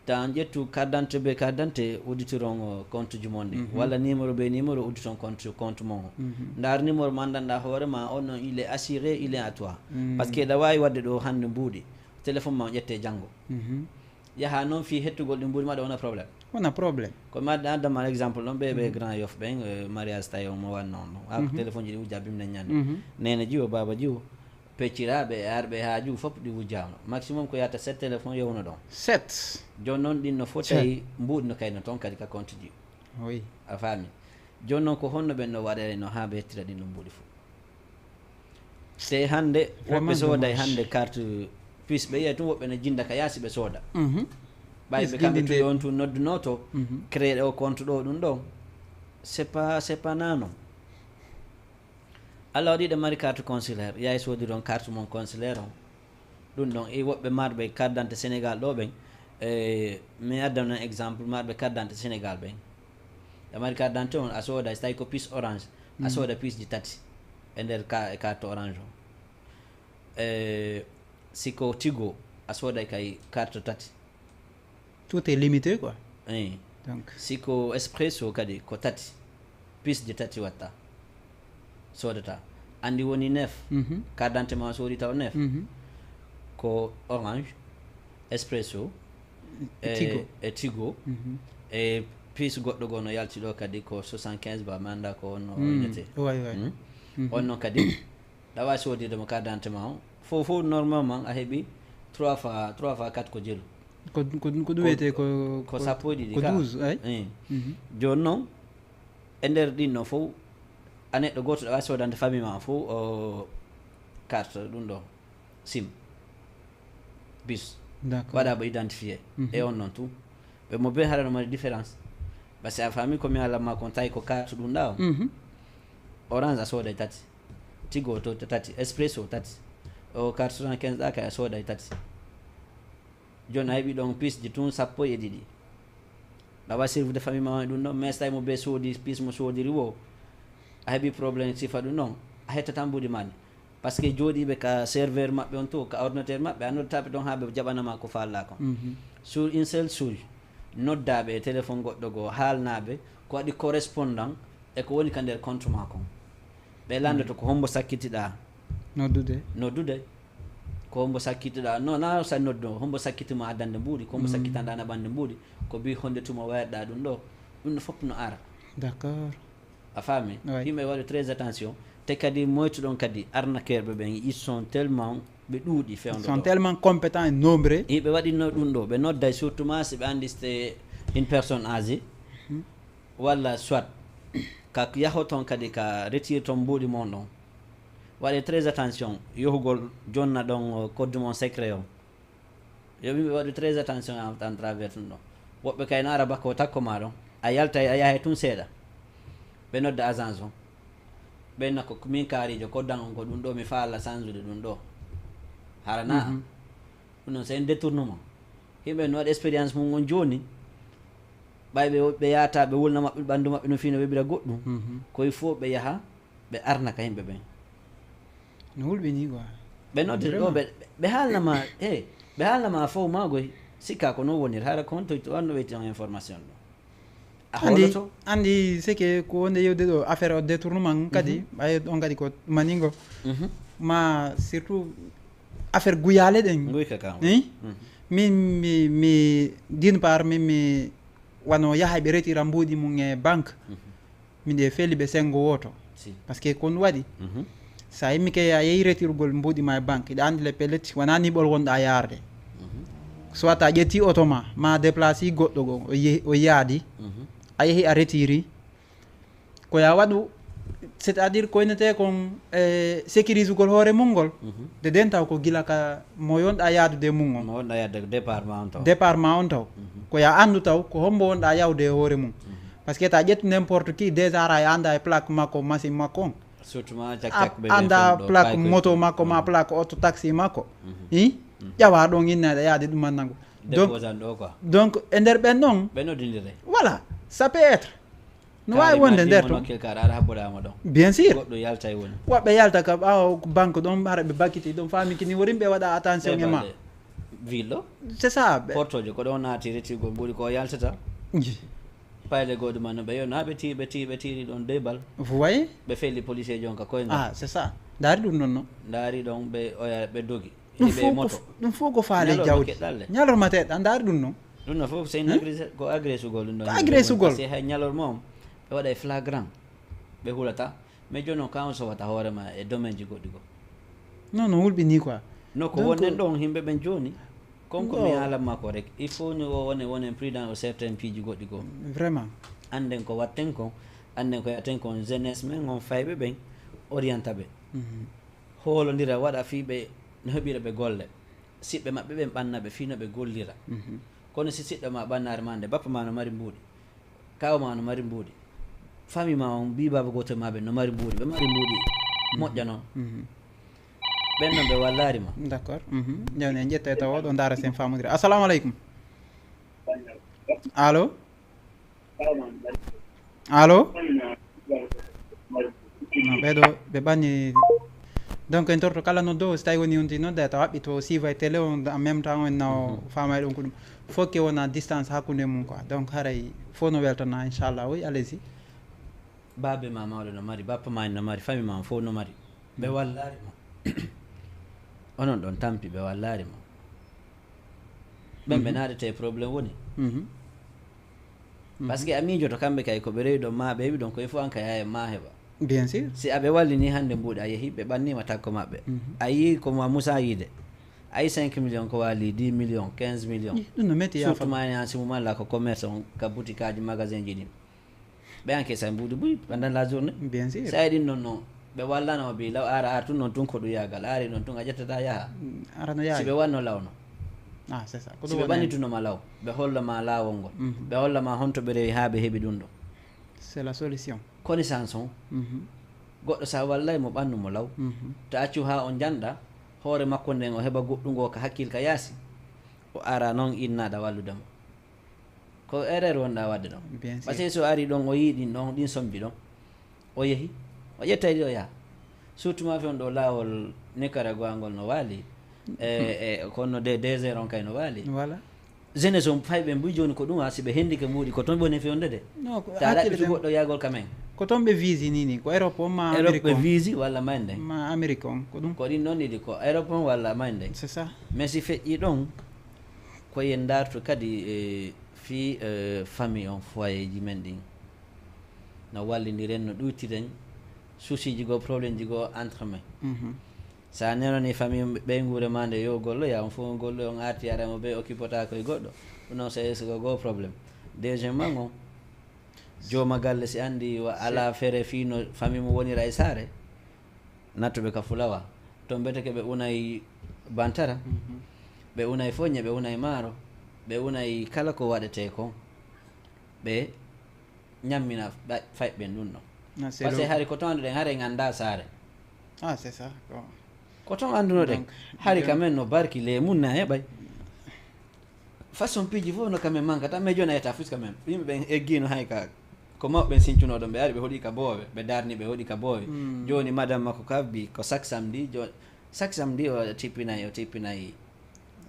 Ta on ƴettu carte d'identité be carte d'identité udditiron o compte ji mon ɗi. Walla numéro be numéro udditon compte, compte mon o. Ndaar numéro ma anndanɗa hoore ma, on non il est assuré, il est à toi. Parce que ɗa waawi waɗde ɗo hannde mbuuɗi, téléphone ma o ƴette janngo. Yaha noon fii hettugol ɗi mbuuɗi maɗa wona problème. Wona problème. Ko mi adda, adda ma exemple ɗon, ɓe, ɓe Grand Yoff ɓen, eh, mariage tawi on mo wanno on ɗon. Ha ko téléphone ji ɗi wujja bimne ñande. Nene ji o, baaba ji o, pecciraaɓe e arɓe haaju fof ɗi wujjaama. Maximum ko yahata sept téléphone yowno ɗon. Sept. Jooni noon ɗin no fof tawi mbuuɗi no kayno toon kadi ka compte ji. Oui. A faami? Jooni noon ko honno ɓen no waɗayno haa ɓe hettira ɗin ɗon mbuuɗi fof? Te hannde, woɓɓe sooday hannde carte puce, ɓe yiya tun woɓɓe no jinda ka yaasi ɓe sooda. Ɓay ɓe kamɓe tuyo on tun nodduno to, créer o compte ɗo ɗum ɗon. C'est pas, c'est pas nano. Alla waɗi ɗo mari carte consulaire, yaay soodi ɗon carte mon consulaire on. Ɗum ɗon, e woɓɓe marɓe carte d'identité Sénégal ɗo ɓen, e, mi adda non exemple, marɓe carte d'identité Sénégal ɓen. Ɓe mari carte d'identité on, a sooda, so tawi ko puce orange, a sooda puce ji tati e nder ka-, e carte orange on. E, si ko Tigo, a sooda kay carte tati. Tout est limité, quoi. Eyi. Donc, Si ko Expresso kadi ko tati, puce ji tati watta, sodata. Andi woni neuf. Mhm. Carte d'identité ma sodi taw neuf. Mhm. Ko Orange, Expresso, E Tigo. E Tigo. Mhm. E puce goɗɗo goo no yalti ɗo kadi ko soixante-quinze ba, mi anda ko honno o Mm. innete. Way, way. Hmm? Mhm. On noon kadi, ɗa waawi soodidde mo carte d'identité ma o. Fof, fof, normalement, a heɓi trois fois, trois fois quatre ko jeelu. Ko, ko, ko ɗum wiyetee ko, Ko sappo e ɗiɗi ko ka. Douze, ay. Eyi. Mhm. Jooni noon, e nder ɗin noon fof, a neɗɗo gooto ɗa waawi soodande famille ma fof, o, carte ɗum ɗo, sim, bus. D'accord. Waɗa mo identifié. Mhm. E on noon tun. Ɓe mo be hara no mari différence. Parce que a faami ko mi haalan ma kon, tawi ko carte ɗum ɗa o. Mhm. Orange a sooday tati. Tigo to tati. Expresso tati. O carte soixante-quinze ɗa kay a sooday tati. Jooni a heɓi ɗon puce ji tun sappo e ɗiɗi. Ɗa waawi service de famille ma woni ɗum ɗon, mais so tawi mo be soodi puce mo soodiri wo, a heɓi problème sifa ɗum ɗon, a hettata mbuuɗi ma ɗi. Parce que jooɗiiɓe ka serveur maɓɓe on to, ka ordinateur maɓɓe, a noddataa ɓe ɗon haa ɓe jaɓana ma ko faalɗa kon. Mhm. Sur une seule souche, noddaa ɓe e téléphone goɗɗo goo, haalnaa ɓe ko waɗi correspondant e ko woni ka nder compte ma kon. Ɓe landoto ko hombo sakkitiɗa Noddude. noddude. Ko hombo sakkitiɗa, no, na sa noddo, hombo sakkituma addande mbuuɗi, ko hombo Mm. sakkitanɗa naɓande mbuuɗi, ko bi honde tuma wayatɗa ɗum ɗo, ɗum ɗo fof no ara. D'accord. A faami? Ouais. Yimɓe waɗi très attention. Te kadi moytuɗon kadi arnaqueur ɓe ɓen, ils sont tellement, ɓe ɗuuɗi Ils fewndo sont ɗo. Tellement compétents et nombreux. Yimɓe waɗinno ɗum ɗo, ɓe nodday surtout ma si ɓe andi c'est une personne âgée, Mhm. walla soit ka yaho ton kadi ka retire ton mbuuɗi mon ɗon. Waɗe très attention, yohugol jonna ɗon, o, code mon secret on. Yo yimɓe waɗu très attention en, en travers ɗum ɗo. Woɓɓe kay no ara bako takko ma ɗon. A yaltay, a yahay tun seeɗa. Ɓe nodda agence on. Ɓe nakko min kaarijo, koddan on ko ɗum ɗo, mi faala sanjude ɗum ɗo. Hara na. Mhm. Ɗum noon c'est un détournement. Yimɓe no waɗi expérience mum on jooni. Ɓay ɓe, ɓe yaata, ɓe wulna maɓɓe, ɓanndu maɓɓe no fii no weɓira goɗɗum. Mhm. Ko il faut ɓe yaha, ɓe arnaka yimɓe ɓen. No hulɓini quoi. Ɓe nodde ɗo, ɓe, ɓe haalna ma, e, ɓe haalna ma fof ma goy, sikka ko noon wonir, hara ko honto to wanno ɓeyti on information ɗo. A Andi, hooloto? Andi, c'est que ko wonde yewde ɗo, affaire o détournement kadi, ɓay ɗon kadi ko maningo. Mhm. Ma surtout affaire guyale ɗen. Nguy ka kam. Hein? Mhm. Min, mi, mi, d'une part, min, mi, wano yahay ɓe retira mbuuɗi mum e banque. Mhm. Min ɗe feli ɓe sengo woto. Si. Parce que kon waɗi. Mhm. Sa yimmi ke a yehi retirgol mbuuɗi ma e banque, iɗa andi le pellet, wona ni ɓol wonɗa yaarde. Mhm. Soit a ƴetti oto ma, ma déplacé goɗɗo go, o ye-, o yaadi. Mhm. A yehi a retiri. Ko ya waɗu, c'est-à-dire ko innete kon, e, sécurisugol hoore mum ngol. Mhm. De den taw ko gila ka mo yonɗa yaadude mum on. Mo wonɗa yaade départ ma on taw. Départ ma on taw. Mhm. Ko ya andu taw ko hombo wonɗa yawde e hoore mum. Mhm. Parce que ta ƴettu n'importe qui, déjà ara e anda e plaque makko, machine makko on. Surtout ma cak cak ɓe ɓe anda fewndo plaque kay ko moto makko, ma plaque auto taxi makko. Mhm. Hi? Ƴawa ɗon inna aɗa yaade ɗum annango. Donc, Déposant ɗo quoi. Donc e nder ɓen ɗon, Ɓe noddindire. Voilà, ça peut être. No waawi wonde nder ton. Kekar ara habboɗama ɗon. Bien sûr. Goɗɗo yaltay woni. Woɓɓe yalta ka ɓaawo banque ɗon, hara ɓe bakkiti ɗon, faami kini worin ɓe waɗa attention e ma. Villo. C'est ça. Ɓe- Portojo ko ɗon naati retigo mbuɗi ko yaltata. Ji. Payle goɗɗo man no ɓe yo na ɓe ti ɓe ti ɓe tiri ɗon deux balles. Vous voyez? Ɓe felli policier jon ka koye ngal. Ah, c'est ça. Ndaari ɗum noon no. Ndaari ɗon ɓe oya ɓe dogi. Ɗum Hiɓe fof ko moto. Ɗum fof ko faale Ñalorma jawdi. Keɗɗalle. Ñalorma teɗɗa, ndaari ɗum noon. Ɗum no fof c'est une agressé ko agressugol ɗum ɗon. Ko agressugol. Parce que hay ñalorma on ɓe waɗa e flagrant. Ɓe huulata. Mais jooni on ka on sowata hoorema e domaine ji goɗɗi goo. Non, no hulɓini quoi. No ko Donc, wonnen ɗon yimɓe ɓen jooni. Comme ko mi Non. haalanma ko rek, il faut ni o wonen wonen prudent o certains piiji goɗɗi goo. Vraiment. Annden ko watten kon, annden ko yaten kon jeunesse men on fayɓe ɓen orienta ɓe. Mhm. Hoolondira waɗa fii ɓe no heɓira ɓe golle. Siɓɓe maɓɓe ɓen ɓanna ɓe fii no ɓe gollira. Mhm. Kono si siɗɗo ma ɓannaare ma nde bappa ma no mari mbuuɗi, kaaw ma no mari mbuuɗi, famille ma on mbi baaba gooto ma ɓe no mari mbuuɗi, ɓe mari mbuuɗi moƴƴa noon. Mhm. Ɓen noon ɓe wallaari ma. D'accord. Mhm. Jawni en ƴetta e tawa oɗo ndaara sen famodire. Assalamu aleykum. Allo? Allo? Non, ɓeɗo ɓe ɓanni. Donc en torto kala noddo, so tawi woni on ti nodda taw haɓɓi to siva e télé on, en même temps on na o faama e ɗon ko ɗum. Fof ke wona distance hakkunde mum quoi. Donc haray fof no weltana, inchallah. Oui, allez-y. Baabe ma mawɗo no mari, bappa ma en no mari, famille ma on fof no mari. Ɓe wallaari ma. Onon ɗon tampi ɓe wallaari ma. Ɓen ɓe naadete e problème woni. Mhm. Parce que a miijoto kamɓe kay ko ɓe rewi ɗon ma ɓe heɓi ɗon koye fof an kay haya ma heɓa. Bien sûr. Si aɓe wallini hannde mbuuɗi a yehi ɓe ɓannima takko maɓɓe. Mhm. A yii ko ma musa yiide. A yii cinq millions ko waali dix millions, quinze millions. Ih, ɗum no metti yafa. Surtout ma en en ce moment là ko commerce on ka boutique aji magasin ji ɗin. Ɓe encaisse ay mbuuɗi buy pendant la journée. Bien sûr. Sa e ɗin noon noon ɓe wallanoma bi law ara ar tun noon tun ko ɗum yaagal ari noon tun a ƴettata yaha. Arano Si yaay. Ɓe wanno lawno. Ah, c'est ça. Ko Si ɗum ɓe woni ɓannitunoma law ɓe holloma laawol ngol. Mhm. Ɓe holloma honto ɓe rewi haa ɓe heɓi ɗum ɗo. C'est la solution. Connaissance on Mhm. goɗɗo sa wallay mo ɓannu mo law. Mhm. To accu haa o janɗa hoore makko nden o heɓa goɗɗungo ka hakkil ka yaasi. O ara noon innaɗa wallude mo. Ko erreur wonɗa wadde ɗon. Bien sûr. Parce que so ari ɗon o yii ɗin ɗon ɗin sombi ɗon. O yehi o ƴettay ɗi o yaha. Surtout ma fe on ɗo laawol Nicaragua ngol no waali. E e kono de désert on kay no waali. Voilà. Jeunesse on fay ɓe mbuy jooni ko ɗum ha si ɓe hendike mbuuɗi ko toon woni fewndede. Non, ko Ta hakkille ɗaɓɓitu ɓe- goɗɗo yagol ka men. Ko toon ɓe visi ni ni ko Europe on ma Europe Amérique ɓe on. Visi walla mayde. Ma Amérique on ko ɗum. Ko ɗin noon ɗiɗi ko Europe on walla mayde. C'est ça. Mais si feƴƴi ɗon ko yen darto kadi e fii e famille on foyer ji men ɗin. No wallindiren no ɗuytiren souci ji goo problème ji goo entre men. Mhm. Sa nenoni famille ɓeynguure ma nde yo golloya on fof on golloya on arti ara mo ɓe occupata koye goɗɗo. Ɗum noon c'est ce que goo problème. Deuxièmement on jooma galle si andi wa ala fere fii no famille mo wonira e saare. Nattuɓe ka fulawa to mbeteke ɓe unay bantara. Mhm. Ɓe unay foññe ɓe unay maaro. Ɓe unay kala ko waɗete kon. Ɓe ñammina fayɓe ɗum ɗon. Non, c'est Parce que le- hari ko toon ɗen haray ganda saare. Ah, c'est ça. Bon. Ko toon anndunoɗen. Donc, Hari donc- quand même no barki le mun na heɓay. Façon piiji fof no quand même mankata mais jooni a yetta fus quand même yimɓe ɓen eggino hay ka ko mawɓe ɓen sincunoɗon ɓe ari ɓe hoɗi ka boowe ɓe darni ɓe hoɗi ka boowe. Hmm. Jooni madame makko kabbi ko chaque samedi jo chaque samedi o tippinay o tippinay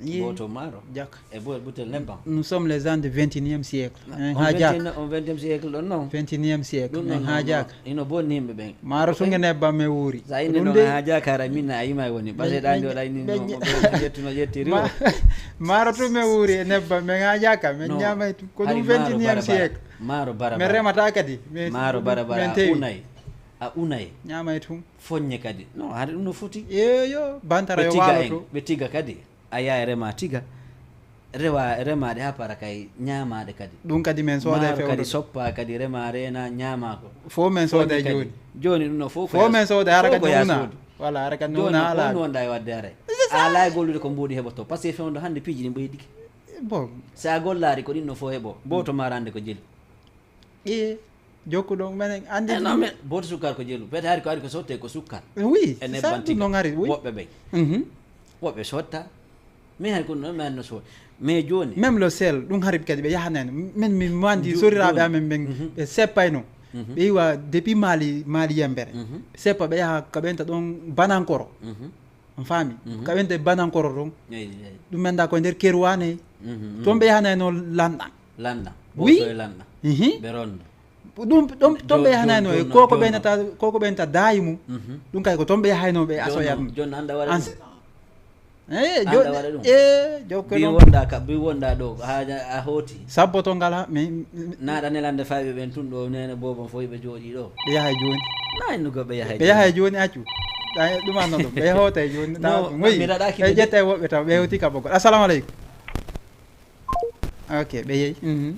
Yee. Gooto maaro Jaka. E bo- butel nebbam. Nous sommes les gens du vingt et unième siècle. En On haajaaka. vingt et un on vingtième siècle ɗon non. Vingt et unième siècle. Ɗum En ɗon non, haajaaka. non. Ino bonni yimɓe ɓen. Maaro tunge nebbam e wuuri. Sa inni Ɗum ɗon de- a haajaaka ara min a yima woni. Parce que Men- ɗa ndi men- waɗa inni men- no mo ɓe ƴettuno ƴettiri o. Ma- Maaro tun mi wuuri e nebbam, men haajaaka, men Non. ñaamay tun. Ko Hari ɗum maaro vingt et unième bara bara. Siècle. Maaro bara Men bara. remata kadi. Men- Maaro bara bara men a tewi. Unay. A unay. Ñaamay tun. Foññe kadi. Non hari ɗum no foti. Yeeyo, bantara Ɓe yo tiga waalo en. To. Ɓe tiga kadi. A yaha e rema tiga. Rewa remaɗe ha para kay ñamaɗe kadi. Ɗum kadi men sooda e Maaro kadi fewndo. Soppa kadi rema reena ñama ko. Fof men sooda e Foññe kadi. jooni. Jooni ɗum no fof ko Fof ya- men sooda hara fof kadi ko no ya una. Soodu. Voilà, hara kadi no Jooni una no ala. Fof no wonda e wadde haray. A ala e gollude ko mbuuɗi heɓoto parce que fewndo hannde piiji ɗi mboydike. Bon. Sa gollaari ko ɗin no fof heɓo. Booto ma rande ko jelu. E jokkuɗon menen andi. E non mais booto sukkar ko jelu. Peut-être hari ko ari ko sotte ko sukkar. Oui, E c'est ça, nebban ɗum non tiga. Ari, oui. Woɓɓe ɓen. Mhm. Woɓɓe sotta. Mais hay kono noon mi anno soodi. Mais jooni. Même le sel, ɗum hari kadi ɓe yahanayno. Min mi mandi soriraaɓe amen ɓen, ɓe seppayno. Ɓe iwa depuis Mali, Mali yembere. Ɓe seppa ɓe yaha ka ɓenta ɗon Banankoro. On faami? Ka ɓenta Banankoro ɗon. Ɗum menda ko nder Kerouane. Toon ɓe yahanayno lanɗan. Lanɗan. Oui. Ɓe ronda. Ɗum ɗum toon ɓe yahanayno e koko ɓeynata koko ɓeynata daayi mum. Ɗum kay ko toon ɓe yahayno ɓe asoya ɗum. Joni anda waɗa ɗum. Eh, anda waɗa ɗum. Eh, jokke bi wonda ka bi wonda ɗo ha a hooti. Sabboto ngal ha mi naɗa nelande fayɓe ɓen tun ɗo nene bobon fof ɓe jooɗi ɗo. Ɓe yahay joni. Na innugo ɓe yahay. Ɓe yahay joni accu. Ɗum anno ɗum ɓe hootay joni. No mi raɗaki ɓe ƴetta e woɓɓe taw ɓe hewti ka bogol. Assalamu aleykum. Ok, ɓe yehi. Mhm.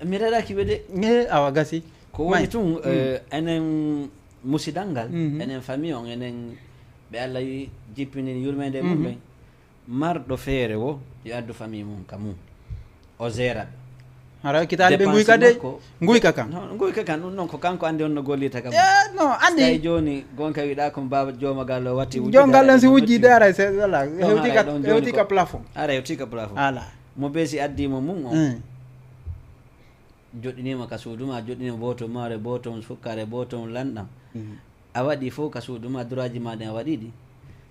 Mi raɗaki ɓe de. Eh, awa gasi. Ko woni tun eh, enen musidal ngal, enen famille on, enen ɓe Allah yi- jippini yurmede mum ɓen. Marɗo feere wo yo addu famille mum ka mum. O gera ɓe. Hara kitali ɓe Dépense nguyka de. Makko. Nguyka kan. No, nguyka kan ɗum noon ko kanko andi on no gollita kam. Eh, no, tawi andi. Joni gonka wiɗa ko baba jooma gallo watti wujjude. Jongal ɗen si wujji de aray se wala. Ɗon Hewti haray ka ɗon joni hewti ko- ka plafond. Aray hewti ka plafond. Ala. Mo besi addi mo mum on. Eh. Joɗɗinima ka suudu ma, joɗɗinima boto mare, boto sukkare, boto lanɗam. A waɗi fof ka suudu ma, droitji ma ɗin a waɗi ɗi.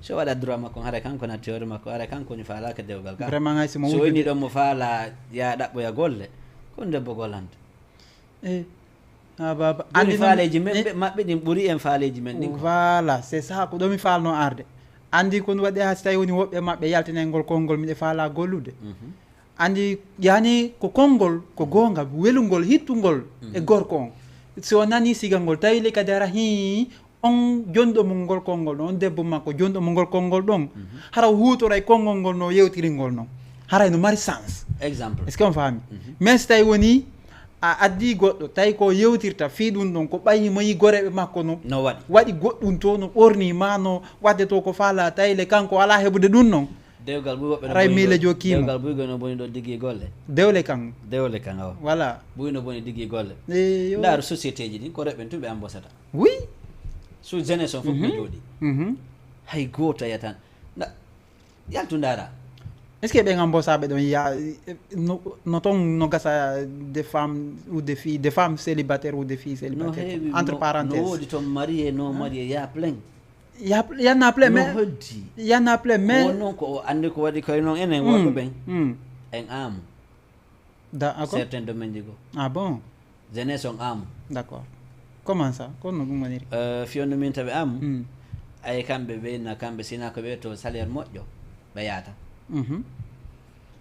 So waɗa droit makko, haray kanko natti hoore makko, haray kanko woni faalaka dewgal ka. Vraiment hay si mo So wujjude. Woni ɗon mo faala ya ɗaɓɓoya golle, ko ɗum debbo gollanta. Eh. Ha baba. Andi ɗum faaleji men ɓe- maɓɓe ɗin ɓuri en faaleji men ɗin ko. Voilà, c'est ça ko ɗo mi faalno arde. Andi ko ɗum waɗi ha si tawi woni woɓɓe maɓɓe yaltinay ngol konngol miɗe faala gollude. Andi yani ko konngol ko goonga welungol hittungol e gorko on. Si o nani siga ngol tawi le kadi ara hii on jonɗo mo ngol konngol ɗon on debbo makko jonɗo mo ngol konngol ɗon hara o huutoray konngol ngol no yewtiri ngol non haray no mari sens. Exemple. Est-ce que on faami? Mais si tawi woni a addi goɗɗo tawi ko yewtirta fii ɗum ɗon ko ɓayi mayi goreɓe makko no No waɗi. Waɗi goɗɗum to no ɓorni ma no waɗde to ko faala tawi le kanko alaa heɓude ɗum non. Dewgal buy woɓɓe no Ray boni miile ɗo- jokkiimo. Dewgal buy goy no boni ɗo diggi golle. Dewle kan. Dewle kan awa. Voilà. Buy no boni diggi golle. Eyo. Ndaaru société ji ɗin ko reɓɓen tun ɓe ambosata. Oui. Su jeunesse on fof ɓe jooɗi. Mhm. Hay gooto yatan. Nda yaltu ndaara. Est-ce que ɓen ambosaɓe ɗon ya no, no ton no gasa des femmes ou des filles des femmes célibataires ou des filles No célibataires heewi entre no- no parenthèses woodi toon marié non marié ya plein. Il y, a- il y en a plein, mais. No hoddi. Il y en a plein, mais. Ko non ko o anndi ko waɗi koye noon enen worɓe ɓen. Mm. En aamu. Da, ako? Certains domaine ji goo. Ah bon? Jeunesse on aamu. D'accord. Comment ça? Kono ɗum woniri? Euh, fiyondu min tawi aamu. Mm. Ay kamɓe ɓe na kamɓe sina ko ɓe to salaire moƴƴo ɓe yaata. Mhm.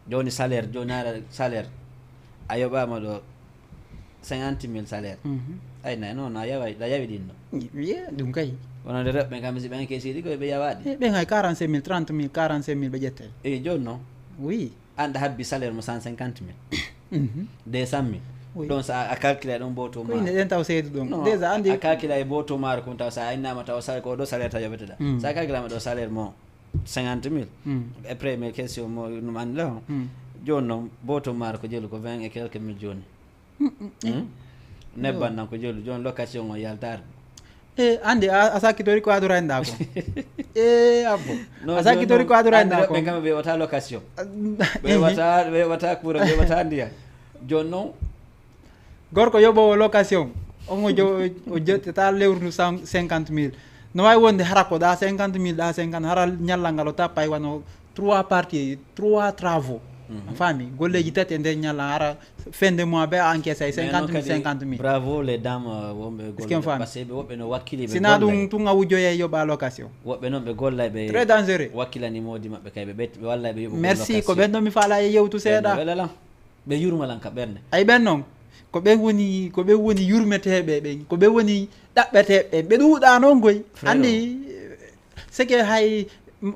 Jooni salaire jooni ara salaire a yoɓaama ɗo cinquante mille salaire. Mhm. Ay nay noon a yawa a yawi ɗin ɗo. Wiye ɗum kay. Kono nde reɓɓe kam si ɓen kesiɗi koye ɓe yawaɗi. Eh, ɓen hay quarante cinq mille trente mille quarante cinq mille ɓe ƴette. Eyi jooni noon. Oui. An ɗa habbi salaire mo cent cinquante mille. Mhm. Deux cent mille. Oui. Ɗon sa a calcula ɗon boto ma. Koyne ɗen taw seedu ɗon. Non, déjà andi a calcula e boto maaro kon taw sa innama taw sa ko ɗo salaire ta yoɓeteɗa. Mm. Sa calculama ɗo salaire mo cinquante mille. Mm. E premier question mo ɗum anndi la. Mm. Jooni noon boto maaro ko jelu ko vingt et quelques mille jooni. Nebban nan ko jelu jooni location o yaltaare. E andi a sakkitori ko adoraynoɗa ko. E abbo. A sakkitori ko adoraynoɗa ko. Ɓe kam ɓe wata location. Ɓe wata ɓe wata courant ɓe wata ndiya. Jooni noon. Gorko yoɓowo location on o jo o jottata lewru ndu cinquante mille. No wawi wonde hara ko ɗa cinquante mille ɗa cinquante hara ñallal ngal o tappay wano trois parties trois travaux. A faami golleji tati e nder ñalla ara fin de mois ɓe a encaisse ay cinquante mille cinquante mille. Bravo les dames wonɓe golle parce que ɓe woɓɓe no wakkili ɓe sina ɗum tun a wujjoye yoɓa location. Woɓɓe noon ɓe gollay ɓe très dangereux wakkilani moodi maɓɓe kay ɓe ɓe wallay ɓe yoɓa merci ko ɓen ɗo mi faala e yewtu seeɗa. Ɓe yurma lan ka ɓernde. Ay ɓen noon ko ɓen woni ko ɓen woni yurmeteeɓe ɓen ko ɓen woni ɗaɓɓeteeɓe ɓen ɓe ɗuuɗa noon goy. Anndi seke hay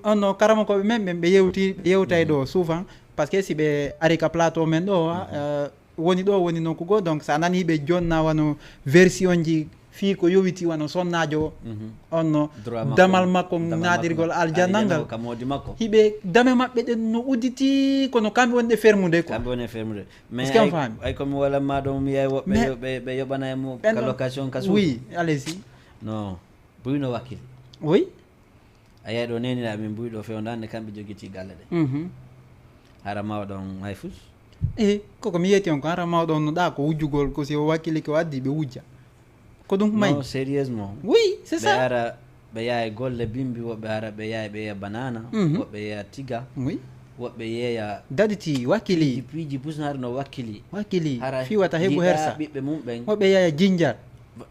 onno karamokoɓe men ɓen ɓe yewti ɓe yewtay ɗo souvent parce que si ɓe ari ka plateau men ɗo euh, woni ɗo woni nokku goo donc sa nani ɓe jonna wano version ji fii ko yowiti wano sonnaajo o on no damal makko naadirgol aljanna ngal hiɓe dame maɓɓe ɗen no udditi kono kamɓe woni ɗe fermude quoi. Kamɓe woni e fermude mais est ce que on faami ay komi walanma ɗo mi yiyay woɓɓe ɓe yoɓana e mo ka location ka suudu oui allez y non buy no wakkili oui. A yiyay ɗo neeninaaɓe min buy ɗo fewndaande kamɓe jogiti galle ɗe. Mhm. Ara mawɗo on hay fus. E koko mi yeeti on ko ara mawɗo on no ɗa ko wujjugol ko si o wakkili ko addi ɓe wujja. Ko ɗum may? Non, sérieusement. Oui, c'est Ɓe ça. Ara ɓe yaay golle bimbi, woɓɓe ara ɓe yaay ɓe yeeya banana, Mhm. woɓɓe yeeya tiga, Oui. woɓɓe yeeya Daditi wakkili. Piiji pusinari no wakkili. Wakkili. Hara Fiwata hegu jiɗa hersa. Ɓiɓɓe mum ɓen. Woɓɓe yeeya jinjar.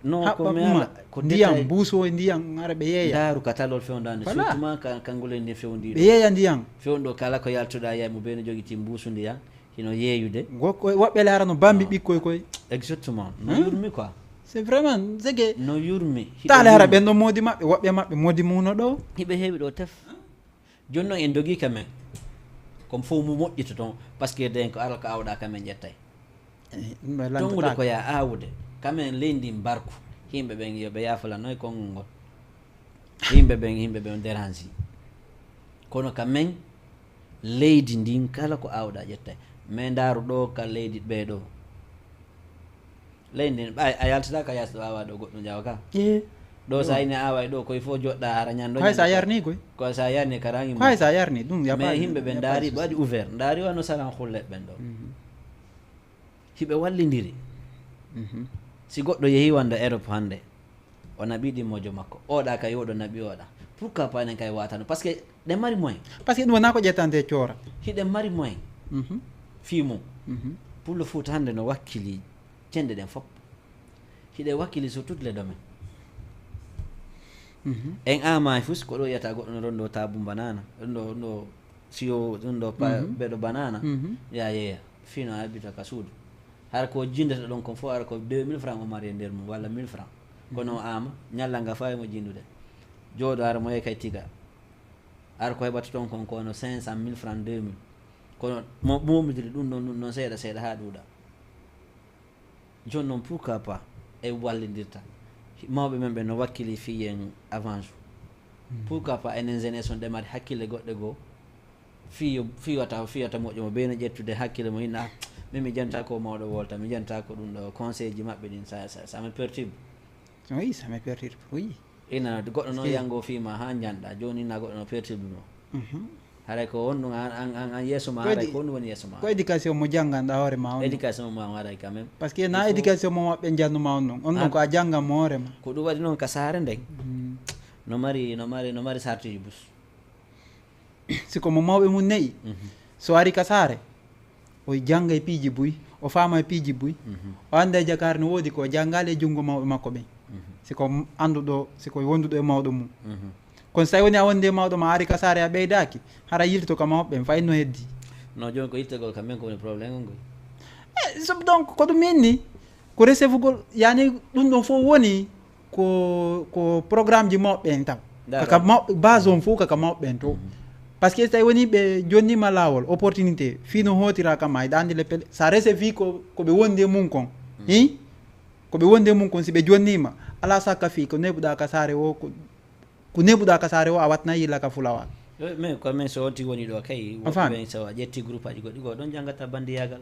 Non, Haɓɓa ko mi uma. Ala, ko Ndiyam, détail. Buuso e ndiyam ara ɓe yeeya. Ndaaru ka talol fewndande. Voilà. Surtout ma ka, kangol en ndin fewndi. Ɓe yeeya ndiyam. Fewndo kala ko yaltuɗa yaay mo ɓe no jogiti mbuusu ndiyam. Hino yeeyude. Wo-, ko-, woɓɓe laara no bambi Non. Ɓikkoy koy. Exactement. No Hmm? Yurmi quoi. C'est vraiment, c'est que No yurmi. Hiɗo Taale hara yurmi. Ɓen ɗo moodi maɓɓe, woɓɓe maɓɓe moodi muno ɗo. Hiɓe heewi ɗo tef. Jooni noon en dogii ka men. Comme fof mu moƴƴito toon. Parce que den ko ara ko awɗa ka men ƴettay. Tongude ko ya awde. Ka men leydi mbarku. Yimɓe ɓen yo ɓe yaafalano e konngol ngol. Yimɓe ɓen, yimɓe ɓen dérange. Kono ka men leydi ndin kala ko awɗa ƴettay. Men ndaaru ɗo ka leydi ɓee ɗo. Leydi ndin, ɓay a yaltata ka yaasi ɗo awa ɗo goɗɗo jawa ka. Ɗo sa ini awa e ɗo koye fof joɗɗa hara ñando. Hay sa yarni koy. Ko sa yarni ka rangi. Hay sa yarni ɗum ya. Mais yimɓe ɓe ndaari ɓe waɗi ouvert, ndaari wano saran hulle ɓen ɗo. Hiɓe wallidiri. Si goɗɗo yehi wonde Europe hannde, o naɓi ɗimmojo makko, oɗa kay oɗo naɓi oɗa. Pourquoi pas enen kay watano? Parce que ɗe mari moyen. Parce que ɗum wona ko ƴettante coora. Hiɗe mari moyen. Fii mum. Pullo Fuuta hannde no wakkili cenɗe ɗen fof. Hiɗe wakkili sur toutes les domaines. En ama e fus ko ɗo yiyata goɗɗo no rondo tabu banana, ɗum ɗo, ɗum ɗo siyo, ɗum ɗo beɗo banana. Ya yeeya fino albita ka suudu. Hara ko jindata ɗon kon fof, hara ko deux mille francs o mari e nder mum, walla mille francs. Kono o ama, ñalla nga fawi mo jindude. Jooɗo hara mo yehi kay tiga. Hara ko heɓata toon kon kono cinq cent mille francs, deux mille. Kono mo momidiri ɗum ɗon, ɗum ɗon seeɗa seeɗa haa ɗuuɗa. Jooni noon, pourquoi pas en wallindirta mawɓe men ɓe no wakkili fii en avance? Pourquoi pas enen jeunesse on ɗe mari hakkille goɗɗe goo? Fii yo, fii wata, fii wata moƴƴo mo ɓe no ƴettude hakkille mo, inna, "Ah, min mi janta ko mawɗo wolta, mi janta ko ɗum ɗo conseil ji maɓɓe ɗin, ça, ça, ça me perturbe." Oui, ça me perturbe, oui. Ina goɗɗo noon yango fii ma haa njanɗa, jooni ina goɗɗo no perturbe mo. Haray ko on ɗum an, an, an, an yeeso ma, haray ko on woni yeeso ma. Ko éducation mo jannganɗa hoore ma on. Éducation ma haray quand même. Parce que na éducation mo maɓɓe njannuma on ɗum. On ɗum ko a janngan mo hoore ma. Ko ɗum waɗi noon ka saare nden. No mari, no mari, no mari sartiji bus. Si ko mo mawɓe mum ne'i. So ari ka saare, o jannga e piiji buy, o faama e piiji buy. O annda e jakaare no woodi ko o janngaali e junngo mawɓe makko ɓen. Si ko annduɗo, si ko wonduɗo e mawɗo mum. Kono so tawi woni a wondi e mawɗo ma, a ari ka saare a ɓeydaaki, hara yilto ka mawɓe ɓen, fay no heddi. No jooni ko ittagol kam men ko woni problème ngol. Eh, so, donc ko ɗum min ni, ko resevugol, yani ɗum ɗon fof woni ko, ko programme ji mawɓe ɓen taw. Kaka mawɓe, base on fof kaka mawɓe ɓen to. Parce que so tawi woni ɓe jonnima laawol, opportunité, fii no hootira kam ay, ɗandi le pele, sa resevi ko, ko ɓe wondi e mum kon. Hi? Ko ɓe wondi e mum kon, si ɓe jonnima, ala sakka fii ko neɓuɗa ka saare o, ko, ko neɓuɗa ka saare o, a watna yilla ka fulawal. Eh, mais ko men so on tigi woni ɗo kay, woɓɓe ɓen so a ƴetti groupe aji goɗɗi, ko ɗon janngata bandiyagal.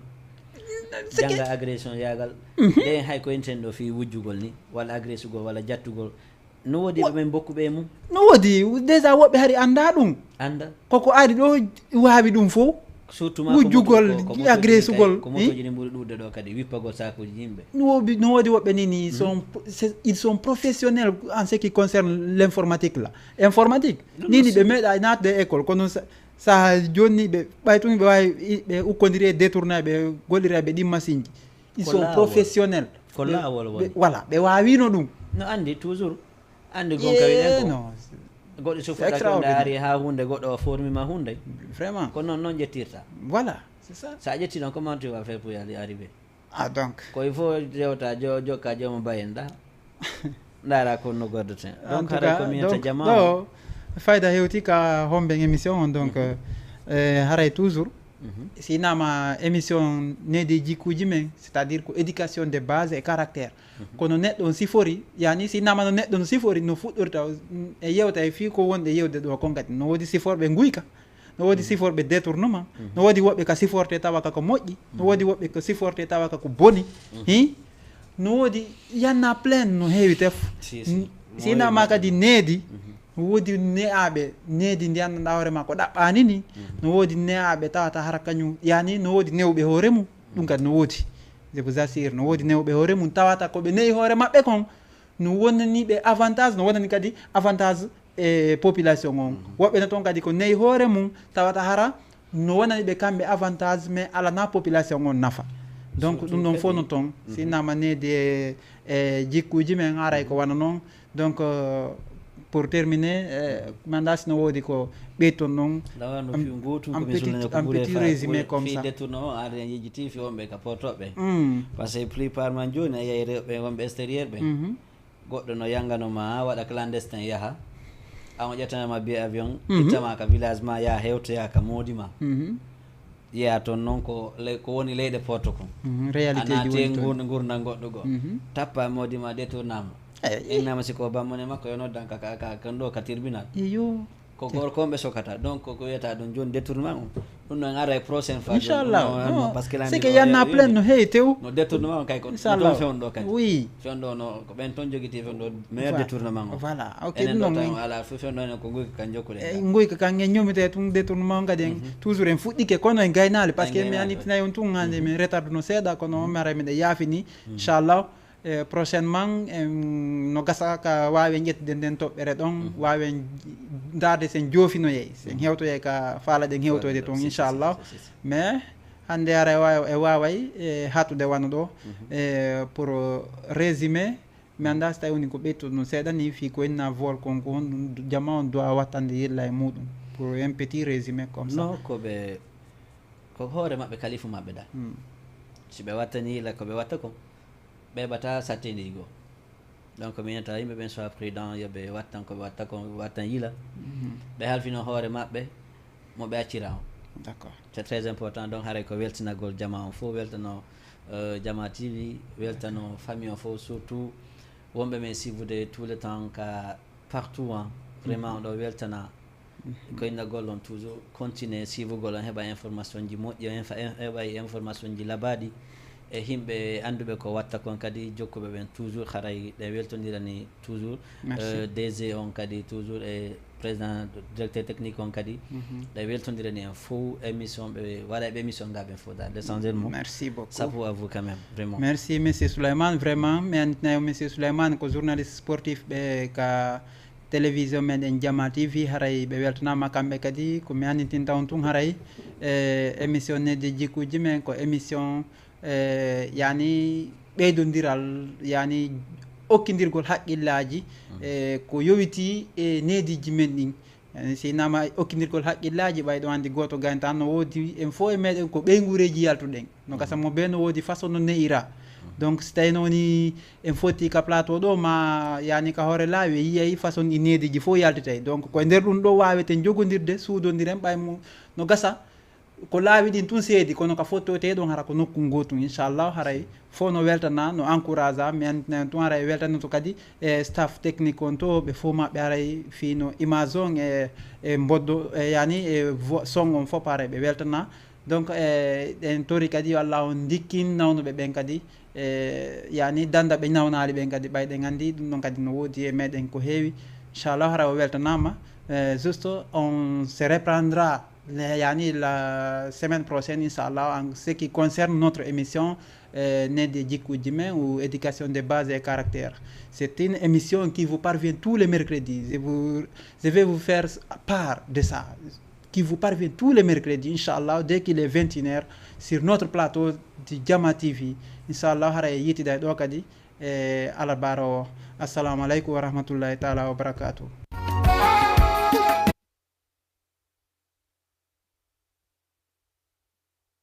Jannga agression yagal. Ɗen hay ko enten ɗo fii wujjugol ni, walla agressugol, walla jattugol. No woodi ɓe men bokkuɓe e mum? No woodi, déjà woɓɓe hari annda ɗum. Annda. Koko ari ɗo waawi ɗum fof. Surtout ma ko wujjugol, moto-, ko, ko motoji ɗin kay, agresugol, ko motoji ɗin ɓuri ɗuuɗde ɗo kadi, wippagol sakuuji yimɓe. No woodi, no woodi woɓɓe ni, ni sont, c'est, ils sont professionnels en ce qui concerne l'informatique là. Informatique. Ni, ni ɓe meeɗa naatde e école, kono sa, saha jooni ni ɓe, ɓay tun ɓe waawi, ɓe ukkodiri e détourné, ɓe gollira ɓe ɗin machine ji. Ils sont professionnels. Ko laawol woni. Voilà, ɓe waawino ɗum. No anndi toujours. Anndi gonka wiɗen ko. Goɗɗo so fuɗɗake wonde a ari haa huunde, goɗɗo o formi ma huunde. Vraiment. Ko noon noon ƴettirta. Voilà, c'est ça. So a ƴetti noon, comment tu vas faire pour y arriver? Ah, donc. Ko il faut rewta jo-, jokka jooma bayen ɗa. Ndaara ko no goddeten. Donc haray ko minata jama o. Ɗo, fayda hewti ka homben émission on, donc, eh, haray toujours. Si nama émission nedi jikkuji men, c'est-à-dire ko éducation de base et caractère. Kono neɗɗo on sifori, yani si nama no neɗɗo no sifori, no fuɗɗorta e yewta e fii ko wonde yewde ɗo kon kadi. No woodi siforɓe nguyka, no woodi siforɓe détournement, no woodi woɓɓe ka siforte tawa ka ko moƴƴi, no woodi woɓɓe ko siforte tawa ka ko boni. Hi? No woodi, y en a plein, no heewi tef. Si, si. Si nama kadi needi, No woodi ne'aaɓe needi ndi anndanɗaa hoore maa ko ɗaɓɓaani ni. No woodi ne'aaɓe tawata hara kañum, yani no woodi newɓe hoore mum. Ɗum kadi no woodi. Je vous assure, no woodi newɓe hoore mum tawata ko ɓe ne'i hoore maɓɓe kon no wonani ɓe avantage, no wonani kadi avantage e population on. Woɓɓe no toon kadi ko ne'i hoore mum tawata hara no wonani ɓe kamɓe avantage, mais alana population on nafa. Donc ɗum ɗon fof no toon. Si innama needi e, e jikkuuji men, haray ko wano noon. Donc, euh, pour terminer, euh, mi anndaa si no woodi ko ɓeyton noon. Lawa no fi gootum ko mi sulani ko ɓuri e faade. Détournement, an en yejjiti fi wonɓe ka portoɓe. Parce que plupart man jooni a yiyay rewɓe wonɓe extérieur ɓe. Goɗɗo no yangano ma, waɗa clandestin yaha. An o ƴettana ma billet avion, ittama ka village ma, yaha hewtoya ka moodi ma. Yeeya toon noon ko le-, ko woni leyɗe porto kon. Réalité ji woni toon. Ngurndan goɗɗo goo. Tappa moodi ma, détournama. Innama si ko bammone makko yo noddan ka, ka, ka, kan ɗo ka tribunal. Iyo. Ko gorko on ɓe sokata. Donc ko wiyata ɗum jooni détournement on. Ɗum noon ara e prochaine fois. Inchallah. Non, non, parce que c'est que y en a plein no heewi tew. No détournement on kay ko ɗum fewndo kadi. Oui. Fewndo no ko ɓen toon jogiti fewndo meilleur détournement on. Voilà. Ok, enen ɗo ɗum tawi noon. Ala fof fewndo enen ko nguyka kan jokkuɗen. E nguyka kan en ñoomite tun détournement on kadi en toujours en fuɗɗike kono en gaynaali parce que mi annitinay on tun hannde min retarduno seeɗa kono on mara miɗen yaafini. Inchallah. E prochainement en no gasa ka waawen ƴettude nden toɓɓere ɗon, waawen ndaarde sen joofinoyey, sen hewtoyey ka faalaɗen hewtoyde toon, inchallah. Mais hannde ara e waaw-, e waaway e hatude wano ɗo, e pour résumé, mi anndaa si tawi woni ko ɓeytuɗo ɗum seeɗa ni, fii ko inna vol kon ko honɗum jama on doit wattande yilla e muɗum, pour un petit résumé comme ça. Non, ko ɓe, ko hoore maɓɓe, kalifu maɓɓe dal. Si ɓe wattani yilla ko ɓe watta kon, ɓe heɓata sattendi goo. Donc mi yinata yimɓe ɓen soit prudent, yo ɓe wattan ko ɓe watta kon, ɓe wattan yila. Ɓe halfino hoore maɓɓe mo ɓe accira on. D'accord. C'est très important. Donc haray ko weltinagol jama on fof, weltano, euh, Jama T V, weltano famille on fof, surtout wonɓe men suivre tout le temps ka partout en. Vraiment on ɗo weltana. Ko innagol on toujours, continuer suivugol on, heɓa information ji moƴƴi, on infa-, heɓa information ji labaaɗi e yimɓe annduɓe ko watta kon, kadi jokkuɓe ɓen toujours, haray ɗe weltondirani toujours. Merci. Euh, D G on kadi toujours e président directeur technique on kadi. Ɗe weltondirani en fof émission, ɓe waɗa ɓe émission nga ɓen fof dal, l'essentiel mo. Merci beaucoup. Chapeau à vous quand même, vraiment. Merci, monsieur Souleymane. Vraiment, mi annditinayi on, monsieur Souleymane ko journaliste sportif ɓe ka télévision meɗen Jama T V, haray ɓe weltanaama kamɓe kadi. Ko mi anndintinta on tun haray, e émission Needi Jikkuuji Men ko émission, e, yani ɓeydondiral, yani okkindirgol haqqillaaji, e, ko yowiti e neediiji men ɗin. Yani si innama okkindirgol haqqillaaji, ɓay ɗo anndi gooto gaynta no woodi, en fof e meɗen ko ɓeynguureeji yaltuɗen. No gasa mo bee no woodi façon no ne'ira. Donc si tawi no woni en fotti ka plateau ɗo ma yani ka hoore laawi, e yiyay façon ɗi neediiji fof yaltitay. Donc ko e nder ɗum ɗo waaweten jogondirde, suudondiren ɓay mo no gasa ko laawi ɗin tun seedi, kono ka fottoyte ɗon hara ko nokku gootum. Inchallah haray fof no weltana, no encouragea, mi annditinayi on tun haray weltana to kadi e staff technique on to, ɓe fof maɓɓe haray fii no image on e, e mboddo, e yani e vo-, son on fof haray ɓe weltana. Donc, e, en tori kadi yo Allah on ndikkin nawnuɓe ɓen kadi, e, yani danda ɓe nawnaali ɓen kadi, ɓay ɗen anndi ɗum ɗon kadi no woodi e meɗen ko heewi. Inchallah, hara o weltanaama. E, juste, on se reprendra, le, yani la semaine prochaine, inchallah, en ce qui concerne notre émission, e, Needi e Jikkuuji Men ou Éducation de base et caractère. C'est une émission qui vous parvient tous les mercredis. Je vous, je vais vous faire part de ça. Qui vous parvient tous les mercredis, inchallah, dès qu'il est vingt et une heures, sur notre plateau de Jama T V. Inchallah, haray yettiday ɗo kadi e alarba o. Assalamu aleykum wa rahmatullahi taala wa barakatuh.